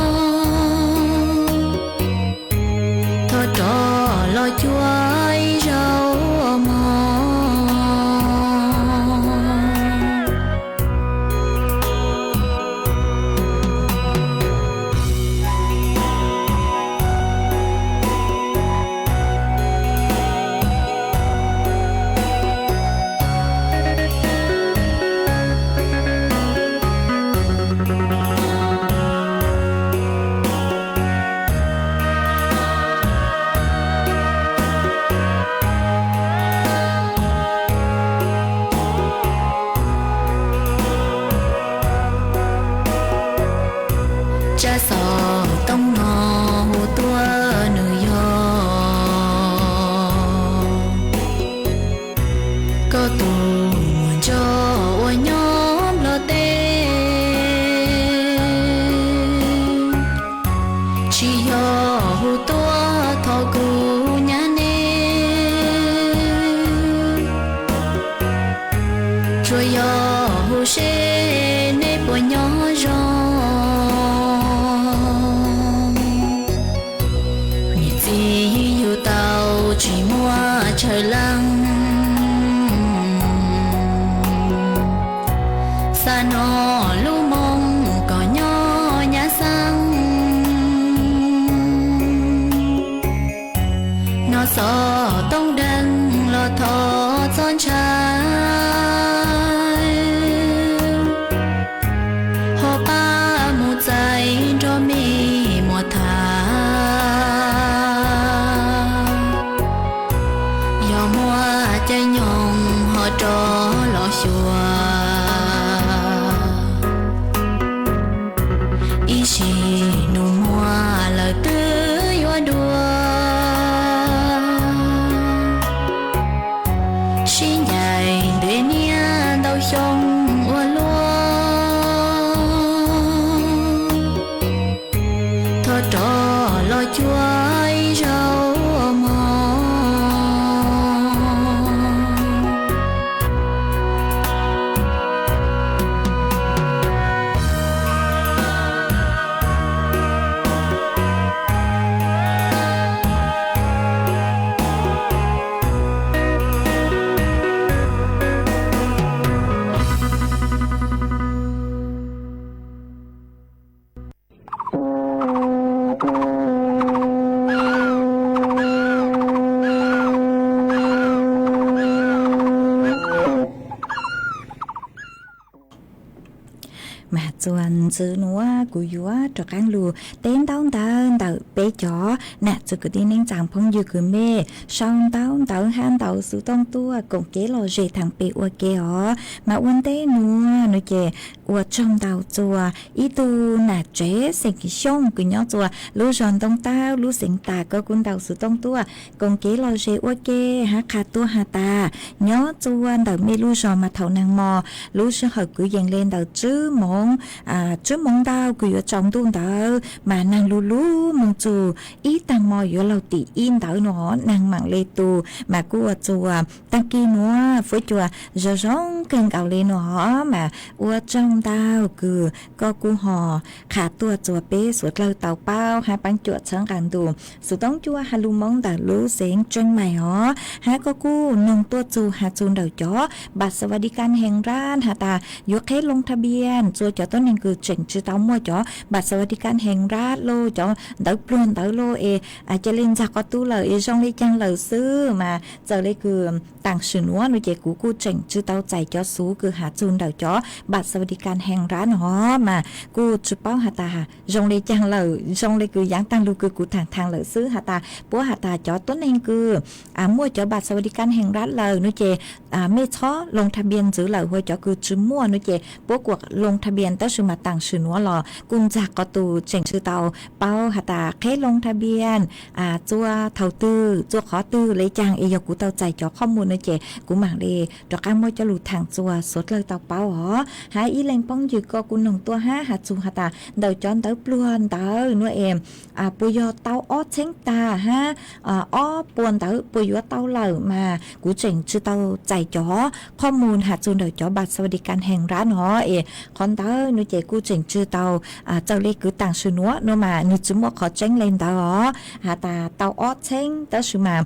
thov rov los cuag ib zaug mog. Tsab xov tooj no hu tuaj nws yog koj tus muam ntsuag uas nyob Nplog teb. Tsis yog hu tuaj thov kuv nyab neb, tsuas yog hu seb neb puas nyob zoo. Niam txiv yug tau tsis muaj chaw leej, xa no lub moo kom nyob nyab xeeb. Nov xov tooj deeg los thov txhob ntshai, ho pab mus txais nrog me muam tham. Yog muaj caij nyoog ho rov los xyuas, ib sim nus muag lawm twb yuav dua. Sib ncaim ntev niaj ntau xyoo ua luaj, thov rov los cuag ib zaug mog. Mas txuas ntxiv nuav kuv yuav rov qaab lug teb ntaub ntawv ntawm peb cov nam txiv kwv tij neej tsaa phooj ywg kwv mej sau ntaub ntawv hab ntawv xuv tooj tuaj koom kev lom zem thaam pem ua ke os. Mas ua ntej nuav nuav ces ua tsaug ntau txuas ib tug nam tsev xeem Xyooj kws nyob txuas lub zog Ntoo Taub lub xeev Tas, koj kuj ntawv xuv tooj tuaj koom kev lom zem ua ke hab qha tuaj has tas nyob txuas ntawm mej lub zog mas thaum nag mo lub sij hawm kwv yees le ntawm tswb moov, tswb moov ntau kws yuav tsaus ntuj ntawd mas nag lug lug moog txug ib taag mo yuav laug tim ib ntawd nuav nag maam le tu. Mas kuj ua txuas taag kis nuav fuab cua zoo zoo kawg nkaus le nuav mas ua tsaug ntau kws koj kuj ho qha tuaj txuas peb suav dlawg tau paub hab paab cuam txhawb nqaa ntu xuv tooj tuaj has lug Moob ntawm lub xeev Tseem Maim os. Hab koj kuj noog tuaj txug has txug ntawm cov npam xas vas di kas hees nrab has tas yuav qheb loo thas npias txuas cov tuab neeg kws tseem tsi tau muaj cov npam xas vas di kas hees nrab los cov ntawv pluag ntawd los es ca le ntxag qhov tub lawm es zoo le caag lawm xwb. Mas txawm le kws taam sim nuav nuav ces kuv kuj tseem tsi tau txais cov xuv kws has txug ntawm cov npam xas vas di kas hees nrab no mas kuj tsi paub has tas zoo le caag lawm, zoo le kws yaav taag lug kws kuv thaam thaam lawm xwb has tas puab has tas cov tuab neeg kws muaj cov npam xas vas di kas hees nrab lawm nuav ces mej txhob loo thas npias ntxiv lawm, hu cov kws tsi muaj nuav ces puab kuam loo thas bias tab sis mas taam sim nuav los kuj ntxag qhov tus tseem tsi tau paub has tas qheb loo tha bias txua thaum twg txua qhov twg le caag es yog kuv tau txais cov qhov muag no ces kuv maam le rov qaab muab coj lug thaam txua suav dlawg tau paub os. Hab ib leeg phooj ywg koj kuj noog tuaj hab has txug has tas ntawm cov ntawv pluag ntawd nuav es puas yog tau ob txheeb tag hab ob puas ntawd puas yuav tau lawm mas kuv tseem tsi tau txais cov qhov muag has txug ntawm cov บัตรสวัสดิการแห่งรัฐ no es qhov ntawd no ces kuj tseem tsi tau txawj le kws taam sim nuav no mas nwg tsi muaj qhov tseeb le ntawd os. Has tas tau ob txheeb tab sis mas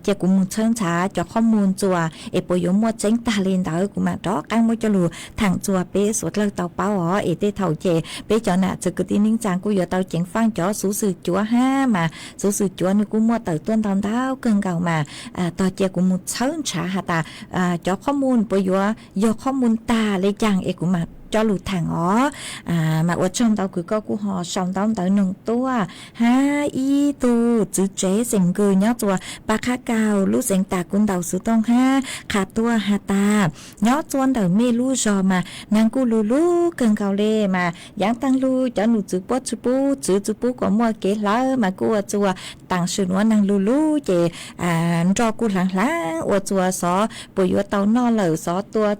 cia kuv moog txhawb ntxhav cov qhov muag txua es puas yuav muaj tseeb tag le ntawd kuv maam rov qaab muab coj lug thaam txua peb suav dlawg tau paub os. Es tej thaum ces peb cov nam txiv kwv tij neej tsaa kuj yuav tau ceev faaj cov xuv xwm cuav hab mas xuv xwm cuav nwg kuj muaj tawm tuaj ntau ntau kawg nkaus mas tog cia kuv moog txhawb ntshav has tas cov qhov muag puas yuav yog qhov muag tag le caag es kuv maam coj lug thaam os. Mas ua tsaug ntau kws koj kuj ho sau ntaub ntawv noog tuaj hab ib tug txiv tsev xeem Nkws nyob txua Paj Qhab Kaug lub xeev tas kuv ntaus xuv tooj hab qha tuaj has tas nyob txua ntawm mej lub zog mas naag kuj lug lug kawg nkaus le mas yaav taag lug cov num txwv puab tsi pub, txwv tsi pub kuas muaj kev hlawv mas kuj ua txua taam sim nuav naag lug lug ces nroj kuj hlaav hlaav ua txua xov puas yuav tau noj lawm, xov tua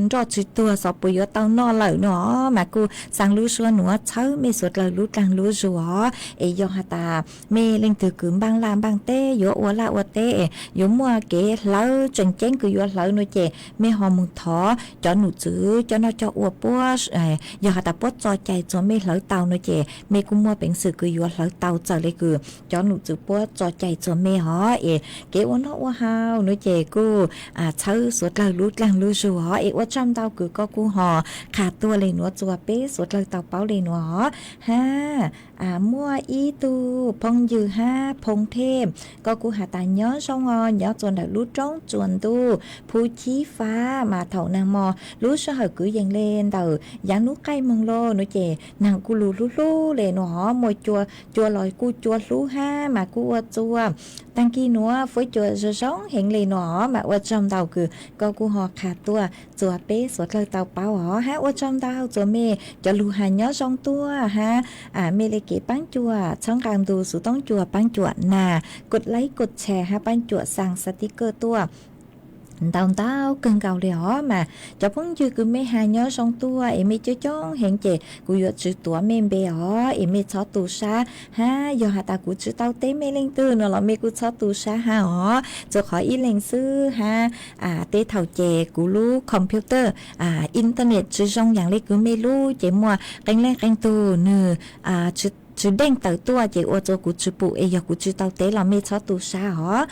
nroj tsi tuag xov puas yuav tau noj lawm no mas kuj xaa lub suab nuav txhawb mej suav dlawg lub dlaag lub zug os. Es yog has tas mej leej twg kws npaaj laj npaaj teb yuav ua laj ua teb es yuav muaj kev hlawv tseem ceeb kws yuav hlawv no ces mej ho moog thov cov num txwv coj noj coj ua puab, yog has tas puab tso cai txua mej hlawv tau no ces mej kuj muaj peev xwm kws yuav hlawv tau txawm le kws cov num txwv puab tso cai txua mej os. Es kev ua noj ua haus no ces kuj txhawb suav dlawg lub dlaag lub zug os. Es ua tsaug ntau kws koj kuj ho qha tuaj le nuav txua peb suav dlawg tau paub le nuav os. Hab muaj ib tug phooj ywg hab phoo thej, koj kuj has tas nyob zoo os, nyob txua ntawm lub roob tsua ntuj Phu Chib Fab mas thaum naag mo lub sij hawm kwv yees le ntawm yaav nub qaij moog lauj no ces naag kuj lug hlub hlub le nuav os, muaj cua los kuj cua hlub hab mas kuj ua txua taag kis nuav fuab cua zoo zoo heev le nuav os. Mas ua tsaug ntau kws koj kuj ho qha tuaj txua peb suav dlawg tau paub os. Hab ua tsaug ntau txua mej cov lug has nyob zoo tuaj hab mej le kev paab cuam txhawb nqaa ntu xuv toob cua, paab cuam nas, kod laib kod tshare hab paab cuam xaa xativ kawj tuaj ntau ntau kawg nkaus le os. Mas cov phooj ywg kws mej has nyob zoo tuaj es mej coob coob heev ces kuv yuav tsi tuav mej npe os, es mej txhob tu sab hab. Yog has tas kuv tsi tau teb mej leej twg no los mej kuj txhob tu sab hab os, txua qhov ib leeg xwb hab. Tej thaum ces kuv lub computer, internet tsi zoo yaam le kws mej lub ces muaj qee leej qee tug nwg tsi deej tawm tuaj ces ua txua kuv tsi pum, es yog kuv tsi tau teb los mej txhob tu sab os.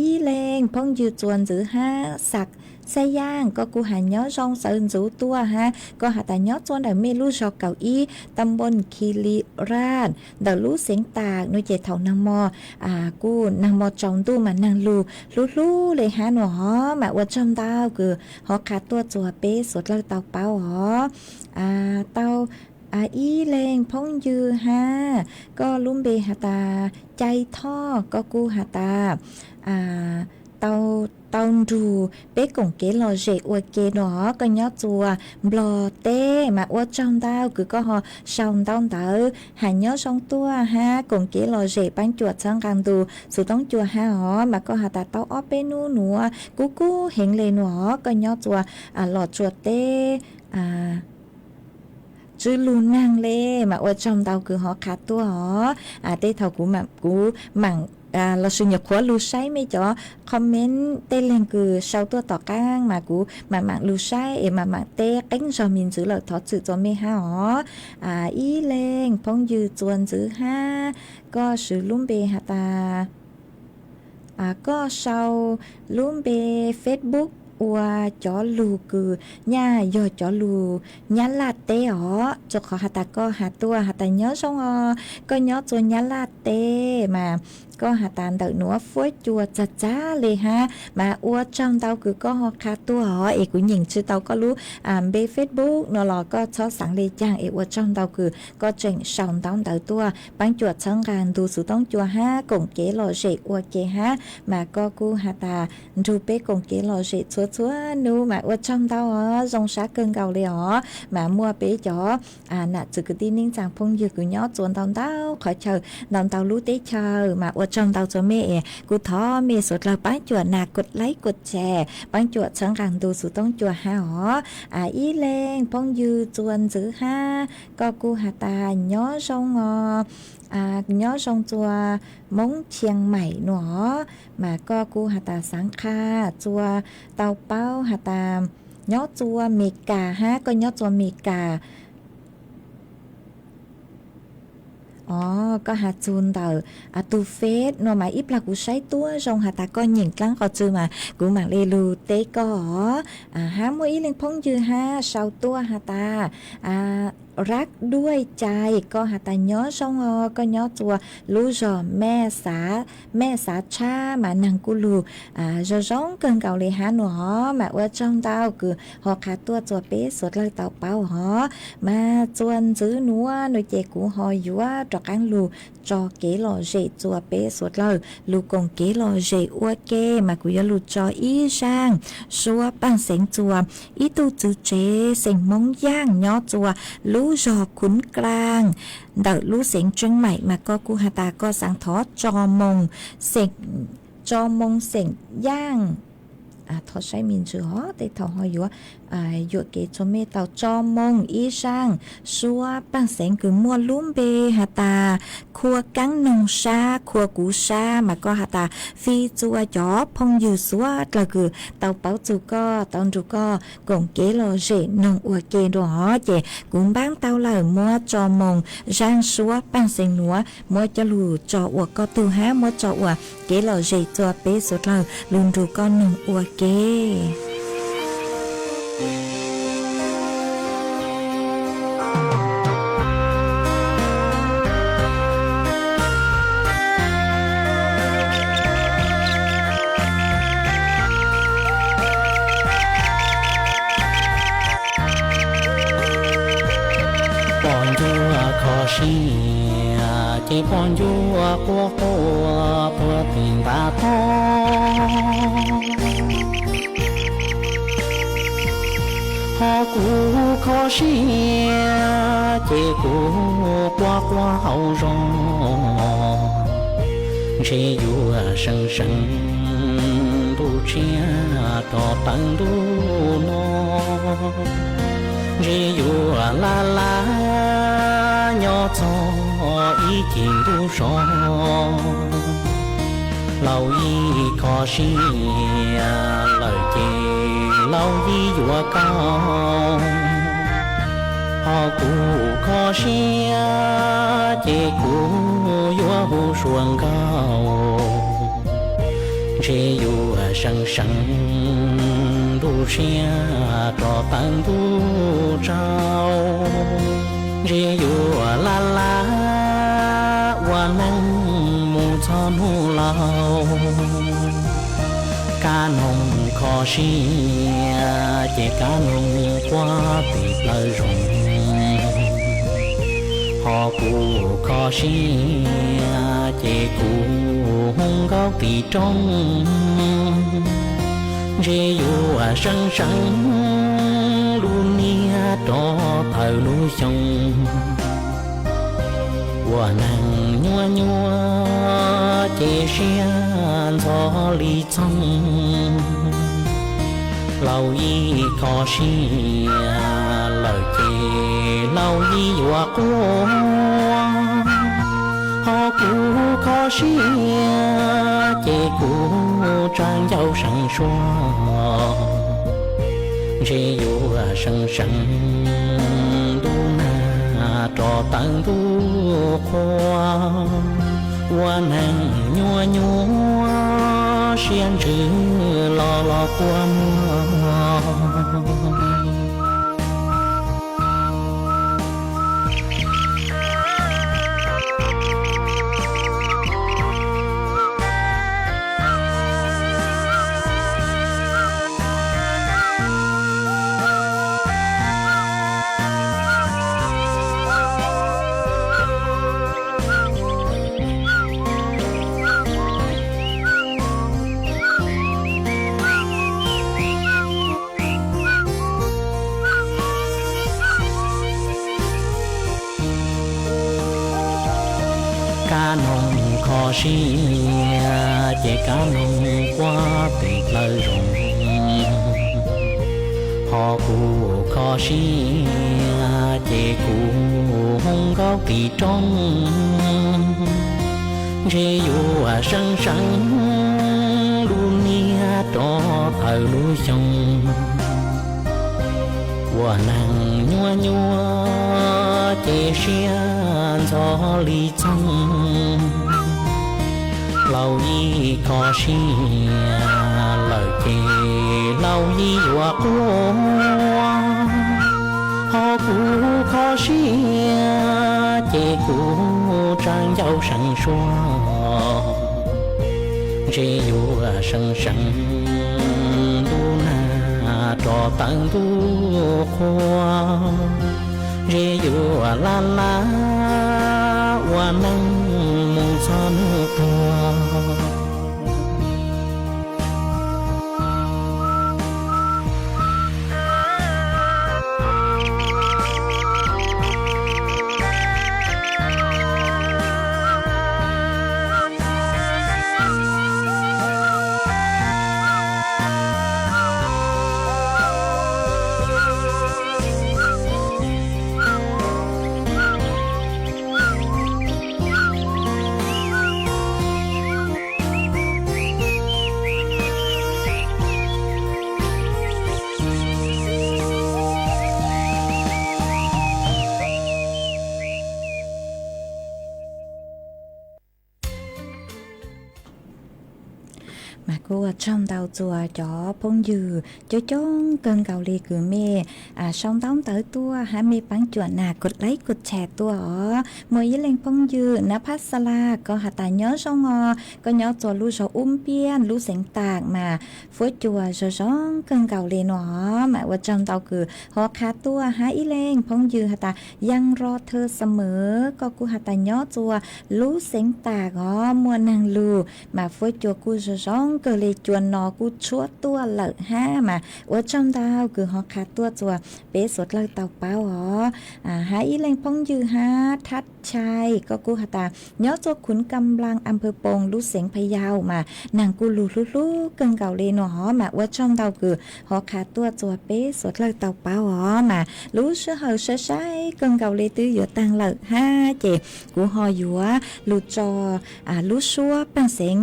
Ib leeg phooj ywg txua ntxiv hab Xab Yaaj, koj kuj has nyob zoo sawv ntxuv tuaj hab, koj has tas nyob txua ntawm mej lub zog kaum ib, ta npoo Khis Lis Raj, ntawm lub xeev tas no ces thaum naag mo, kuj naag mo tsaus ntuj mas naag lug hlub hlub le hab no os. Mas ua tsaug ntau kws ho qha tuaj txua peb suav dlawg tau paub os. Tau ib leeg phooj ywg hab, koj lub npe has tas Cai Thoj, koj kuj has tas tau, tau nrug peb koom kev lom zem ua ke no os, koj nyob txua Nplog teb. Mas ua tsaug ntau kws koj ho sau ntaub ntawv has nyob zoo tuaj hab koom kev lom zem paab cuam txhawb nqaa ntu xuv toob cua hab os. Mas koj has tas tau ob peb nub nuav kub kub heev le nuav os, koj nyob txua Los Tsuas teb tsi lug naag le. Mas ua tsaug ntau kws ho qha tuaj os. Tej thaum kuv maam, kuv maam los sis nyuam qhuav lug saib mej cov comment, tej leeg kws sau tuaj tom qaab mas kuv maam maam lug saib es maam maam teb qeeb zog me ntxwv lawm, thov txim txua mej hab os. Ib leeg phooj ywg txua ntxiv hab, koj swv lub npe has tas koj sau lub npe Facebook ua cov lug kws nyaj yog cov lug Nyab Laj teb os, rua qhov has tas koj has tuaj has tas nyob zoo os, koj nyob txua Nyab Laj teb mas koj has tas ntawm nuav fuab cua txag txag le hab. Mas ua tsaug ntau kws koj ho qha tuaj os, es kuv nyeem tsi tau koj lub npe Facebook no los koj txhob xaav le caag, es ua tsaug ntau kws koj tseem sau ntaub ntawv tuaj paab cuam txhawb nqaa ntu xuv toob cua hab koom kev lom zem ua ke hab. Mas koj kuj has tas nrug peb koom kev lom zem txhua txhua nub mas ua tsaug ntau os, zoo sab kawg nkaus li os. Mas muaj peb cov nam txwv kwv tij neej tsaa phooj ywg kws nyob txua ntau ntau qhov chaw, ntau ntau lub teb chaws mas ua tsaug ntau txua mej es kuv thov mej suav dlawg paab cuam nas kuas laib kuas tshem, paab cuam txhawb nqaa ntu xuv toob cua hab os. Ib leeg phooj ywg txua ntxwv hab, koj kuj has tas nyob zoo os, nyob zoo txua Moob Chiang Mai nuav, mas koj kuj has tas xaav qha txua tau paub has tas nyob txua Mes Kas hab, koj nyob txua Mes Kas. Os, koj has txug ntawm tug Face nuav mas ib plag kuv saib tuab zoo has tas koj nyeem dlaab qhov twg mas kuv maam le lug teb koj os. Hab muaj ib leeg phooj ywg hab sau tuaj has tas Rab Duaj Cai, koj has tas nyob zoo os, koj nyob txua lub zog Mej Xav Tshab mas neeg kuj lug zoo zoo kawg nkaus li hab nuav os. Mas ua tsaug ntau kws ho qha tuaj txua peb suav dlawg tau paub os. Mas txua ntxwv nuav nuav ces kuv ho yuav rov qaab lug tso kev lom zem txua peb suav dlawg lug koom kev lom zem ua ke, mas kuv yuav lug tso ib zaaj suab paaj xeev txua ib tug txwv tsev xeem Moob Yaaj nyob txua lub zog Khun Klaaj ntawm lub xeev Tseeb Maim, mas koj kuj has tas koj xaav thov tso moo xeem, tso moo xeem Yaaj. Thov saib me ntsis os, tej thaum ho yuav yuam kev txhua mej tau tso moo ib zaaj suab paaj xeev kws muaj lub npe has tas Khua Kaab Noog Sab, Khua Kuv Sab, mas koj has tas fij txua cov phooj ywg suav dlawg kws tau paub txug koj, tau nrug koj koom kev lom zem noog ua ke nrua os. Ces kuv npaab tau lawm, muab tso moo zaaj suab paaj xeev nuav muab coj lug tso ua koj tug hab muab tso ua kev lom zem txua peb suav dlawg lug nrug koj noog ua ke. Poj ntsuag kho siab ces poj ntsuag quaj quaj puag tim ntav tog. Ho kuv kho siab ces kuv quaj quaj hauv zog, ntshe yuav seev seev ntuj tshiab rov tawm ntuj no, ntshe yuav laj laj nyob txog ib ceg ntuj so. Laus yij kho siab lawm ces laus yij yuav koj, ho kuv kho siab ces kuv yuav hu sua nkauj, ntshe yuav seev seev ntuj tshiab rov tawm ntuj tsaus, ntshe yuav laj laj ua neej mus txog hnub laus. Kab noog kho siab ces kab noog quaj tim plawv zos, ho kuv kho siab ces kuv hu nkauj tim roob, ntshe yuav seev seev lub niag rov tawm lub xyoo. Ua neeg nyuaj nyuaj ces siab ntxhov li txhooj, laus yij kho siab lawm ces laus yij yuav quaj, ho kuv kho siab ces kuv tsa ncauj seev suab, ntshe yuav seev seev ntuj nag rov tawm ntuj qhua. Ua neeg nyuaj nyuaj siab ntsws los los kua muag. Kab noog kho siab ces kab noog quaj pem plawv zoov, ho kuv kho siab ces kuv hu nkauj tim roob, ntshe yuav seev seev lub niag rov tawm lub xyoo. Ua neeg nyuaj nyuaj ces siab ntxhov li txhooj, laus yij kho siab lawm ces laus yij yuav quaj, ho kuv kho siab ces kuv tsa ncauj seev suab, ntshe yuav seev seev ntuj nag rov tawm ntuj qhua, ntshe yuav laj laj ua neej mus txog hnub tuag. Mas kuj ua tsaug ntau txuas cov phooj ywg coob coob kawg nkaus li kws mej sau ntaub ntawv tuaj hab mej paab cuam nas kua laib kua tshas tuaj os. Muaj ib leej phooj ywg nab phab xa la, koj has tas nyob zoo os, koj nyob txuas lub zog Ub Npiaj lub xeev Tam mas fuab cua zoo zoo kawg nkaus li no. Mas ua tsaug ntau kws ho qha tuaj. Hab ib leej phooj ywg has tas Yaj Ro Thawj Xa Mawv, koj kuj has tas nyob txuas lub xeev Tam os, muaj neeg lug mas fuab cua kuj zoo zoo kawg li, cua no kuj tshuab tuaj lawm hab. Mas ua tsaug ntau kws ho qha tuaj txuas peb suav dlawg tau paub os. Hab ib leej phooj ywg hab Thab Chai, koj kuj has tas nyob txuas Khuv Kam Nplas, Am Phawv Poos, lub xeev Pha Yau mas neeg kuj lug hlub hlub kawg nkaus li no os. Mas ua tsaug ntau kws ho qha tuaj txuas peb suav dlawg tau paub os. Mas lub sij hawm sai sai kawg nkaus li twb yuav taag lawm hab, ces kuv ho yuav lug tso lub suab Peej Xeev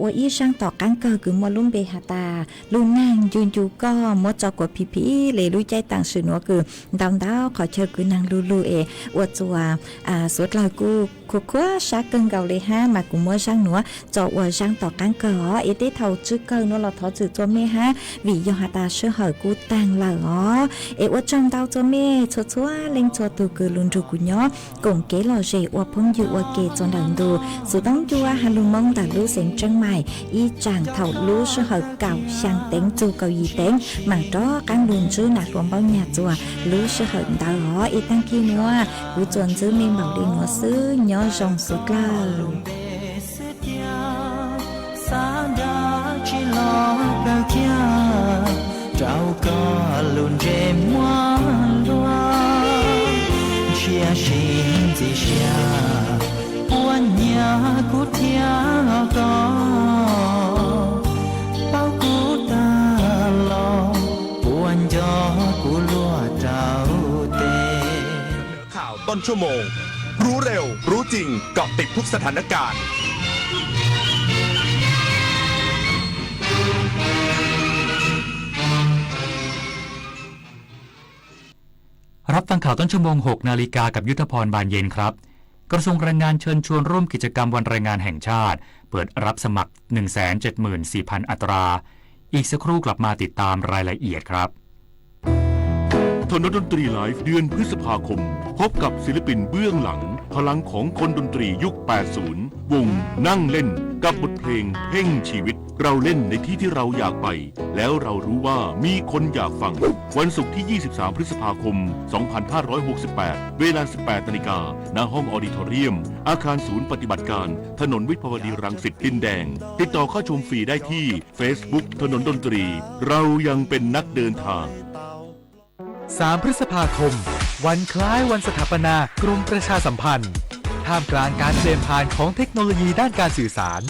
ua ib zaaj tom qaab kawg kws muaj lub npe has tas lug neeg ncu ncu koj, muab tso kuas phim phim li lub caij taam sim nuav kws ntau ntau qhov chaw kws neeg lug lug es ua txuas suav dlawg kuj khuv khuab sab kawg nkaus li hab. Mas kuv muab zaaj nuav tso ua zaaj tom qaab kawg os. Es tej thaum tsw kawg nuav los thov txim txuas mej hab, vim yog has tas sij hawm kuj taag lawm os. Es ua tsaug ntau txuas mej txhua txhua leej txhua tug kws lug nrug kuv nyob koom kev lom zem ua phooj ywg ua ke txuas ntawm ntu xuv toob ncua has lug Moob ntawm lub xeev Tseeb Maim ib tsaam thaum lub sij hawm kaum xyaa teev txug kaum yim teev, maam rov qaab lug ntsib nam hluas Npauj Nyaj txuas lub sij hawm ntawd os. Es taag kis nuav kuv tsuas ntsib mej npaum li nuav xwb, nyob zoo suav dlawg. Xav dab tsi los kawg kiag, rau koj lub ntsej muag luag, ntshiab si ntxim siab, puas nyiam kuv thiab koj, paub kuv tag los puas nco kuv luag rau tes. Khảo Tuần Chu Mông,รู้เร็ว รู้จริง เกาะติดทุกสถานการณ์ รับฟังข่าวต้นชั่วโมง หกนาฬิกา กับยุทธพร บานเย็นครับ กระทรวงแรงงานเชิญชวนร่วมกิจกรรมวันแรงงานแห่งชาติ เปิดรับสมัคร หนึ่งแสนเจ็ดหมื่นสี่พัน อัตรา อีกสักครู่กลับมาติดตามรายละเอียดครับ ถนนดนตรีไลฟ์ เดือนพฤษภาคม พบกับศิลปินเบื้องหลัง พลังของคนดนตรียุค แปดสิบ วงนั่งเล่น กับบทเพลงเพ่งชีวิต เราเล่นในที่ที่เราอยากไป แล้วเรารู้ว่ามีคนอยากฟัง วันศุกร์ที่ ยี่สิบสาม พฤษภาคม สองพันห้าร้อยหกสิบแปด เวลา สิบแปดนาฬิกา ณ ห้องออดิทอเรียม อาคารศูนย์ปฏิบัติการ ถนนวิภาวดีรังสิต ดินแดง ติดต่อเข้าชมฟรีได้ที่ Facebook ถนนดนตรี เรายังเป็นนักเดินทาง สาม พฤษภาคม วันคล้ายวันสถาปนากรมประชาสัมพันธ์ ท่ามกลางการเปลี่ยนผ่านของเทคโนโลยีด้านการสื่อสาร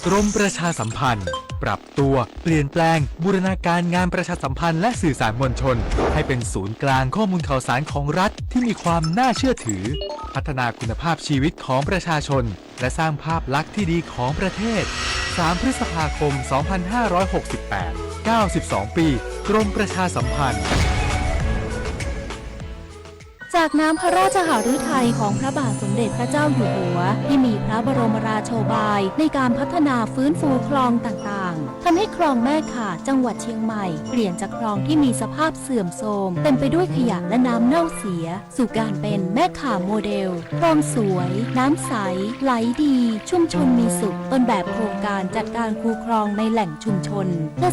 กรมประชาสัมพันธ์ ปรับตัว เปลี่ยนแปลง บูรณาการงานประชาสัมพันธ์และสื่อสารมวลชน ให้เป็นศูนย์กลางข้อมูลข่าวสารของรัฐที่มีความน่าเชื่อถือ พัฒนาคุณภาพชีวิตของประชาชน และสร้างภาพลักษณ์ที่ดีของประเทศ สาม พฤษภาคม สองพันห้าร้อยหกสิบแปด เก้าสิบสอง ปี กรมประชาสัมพันธ์ จากน้ำพระราชหฤทัยของพระบาทสมเด็จพระเจ้าอยู่หัว ที่มีพระบรมราโชบายในการพัฒนาฟื้นฟูคลองต่างๆ ทำให้คลองแม่ข่าจังหวัดเชียงใหม่เปลี่ยนจากคลองที่มีสภาพเสื่อมโทรม เต็มไปด้วยขยะและน้ำเน่าเสีย สู่การเป็นแม่ข่าโมเดล คลองสวย น้ำใส ไหลดี ชุมชนมีสุข ต้นแบบโครงการจัดการคูคลองในแหล่งชุมชน เพื่อ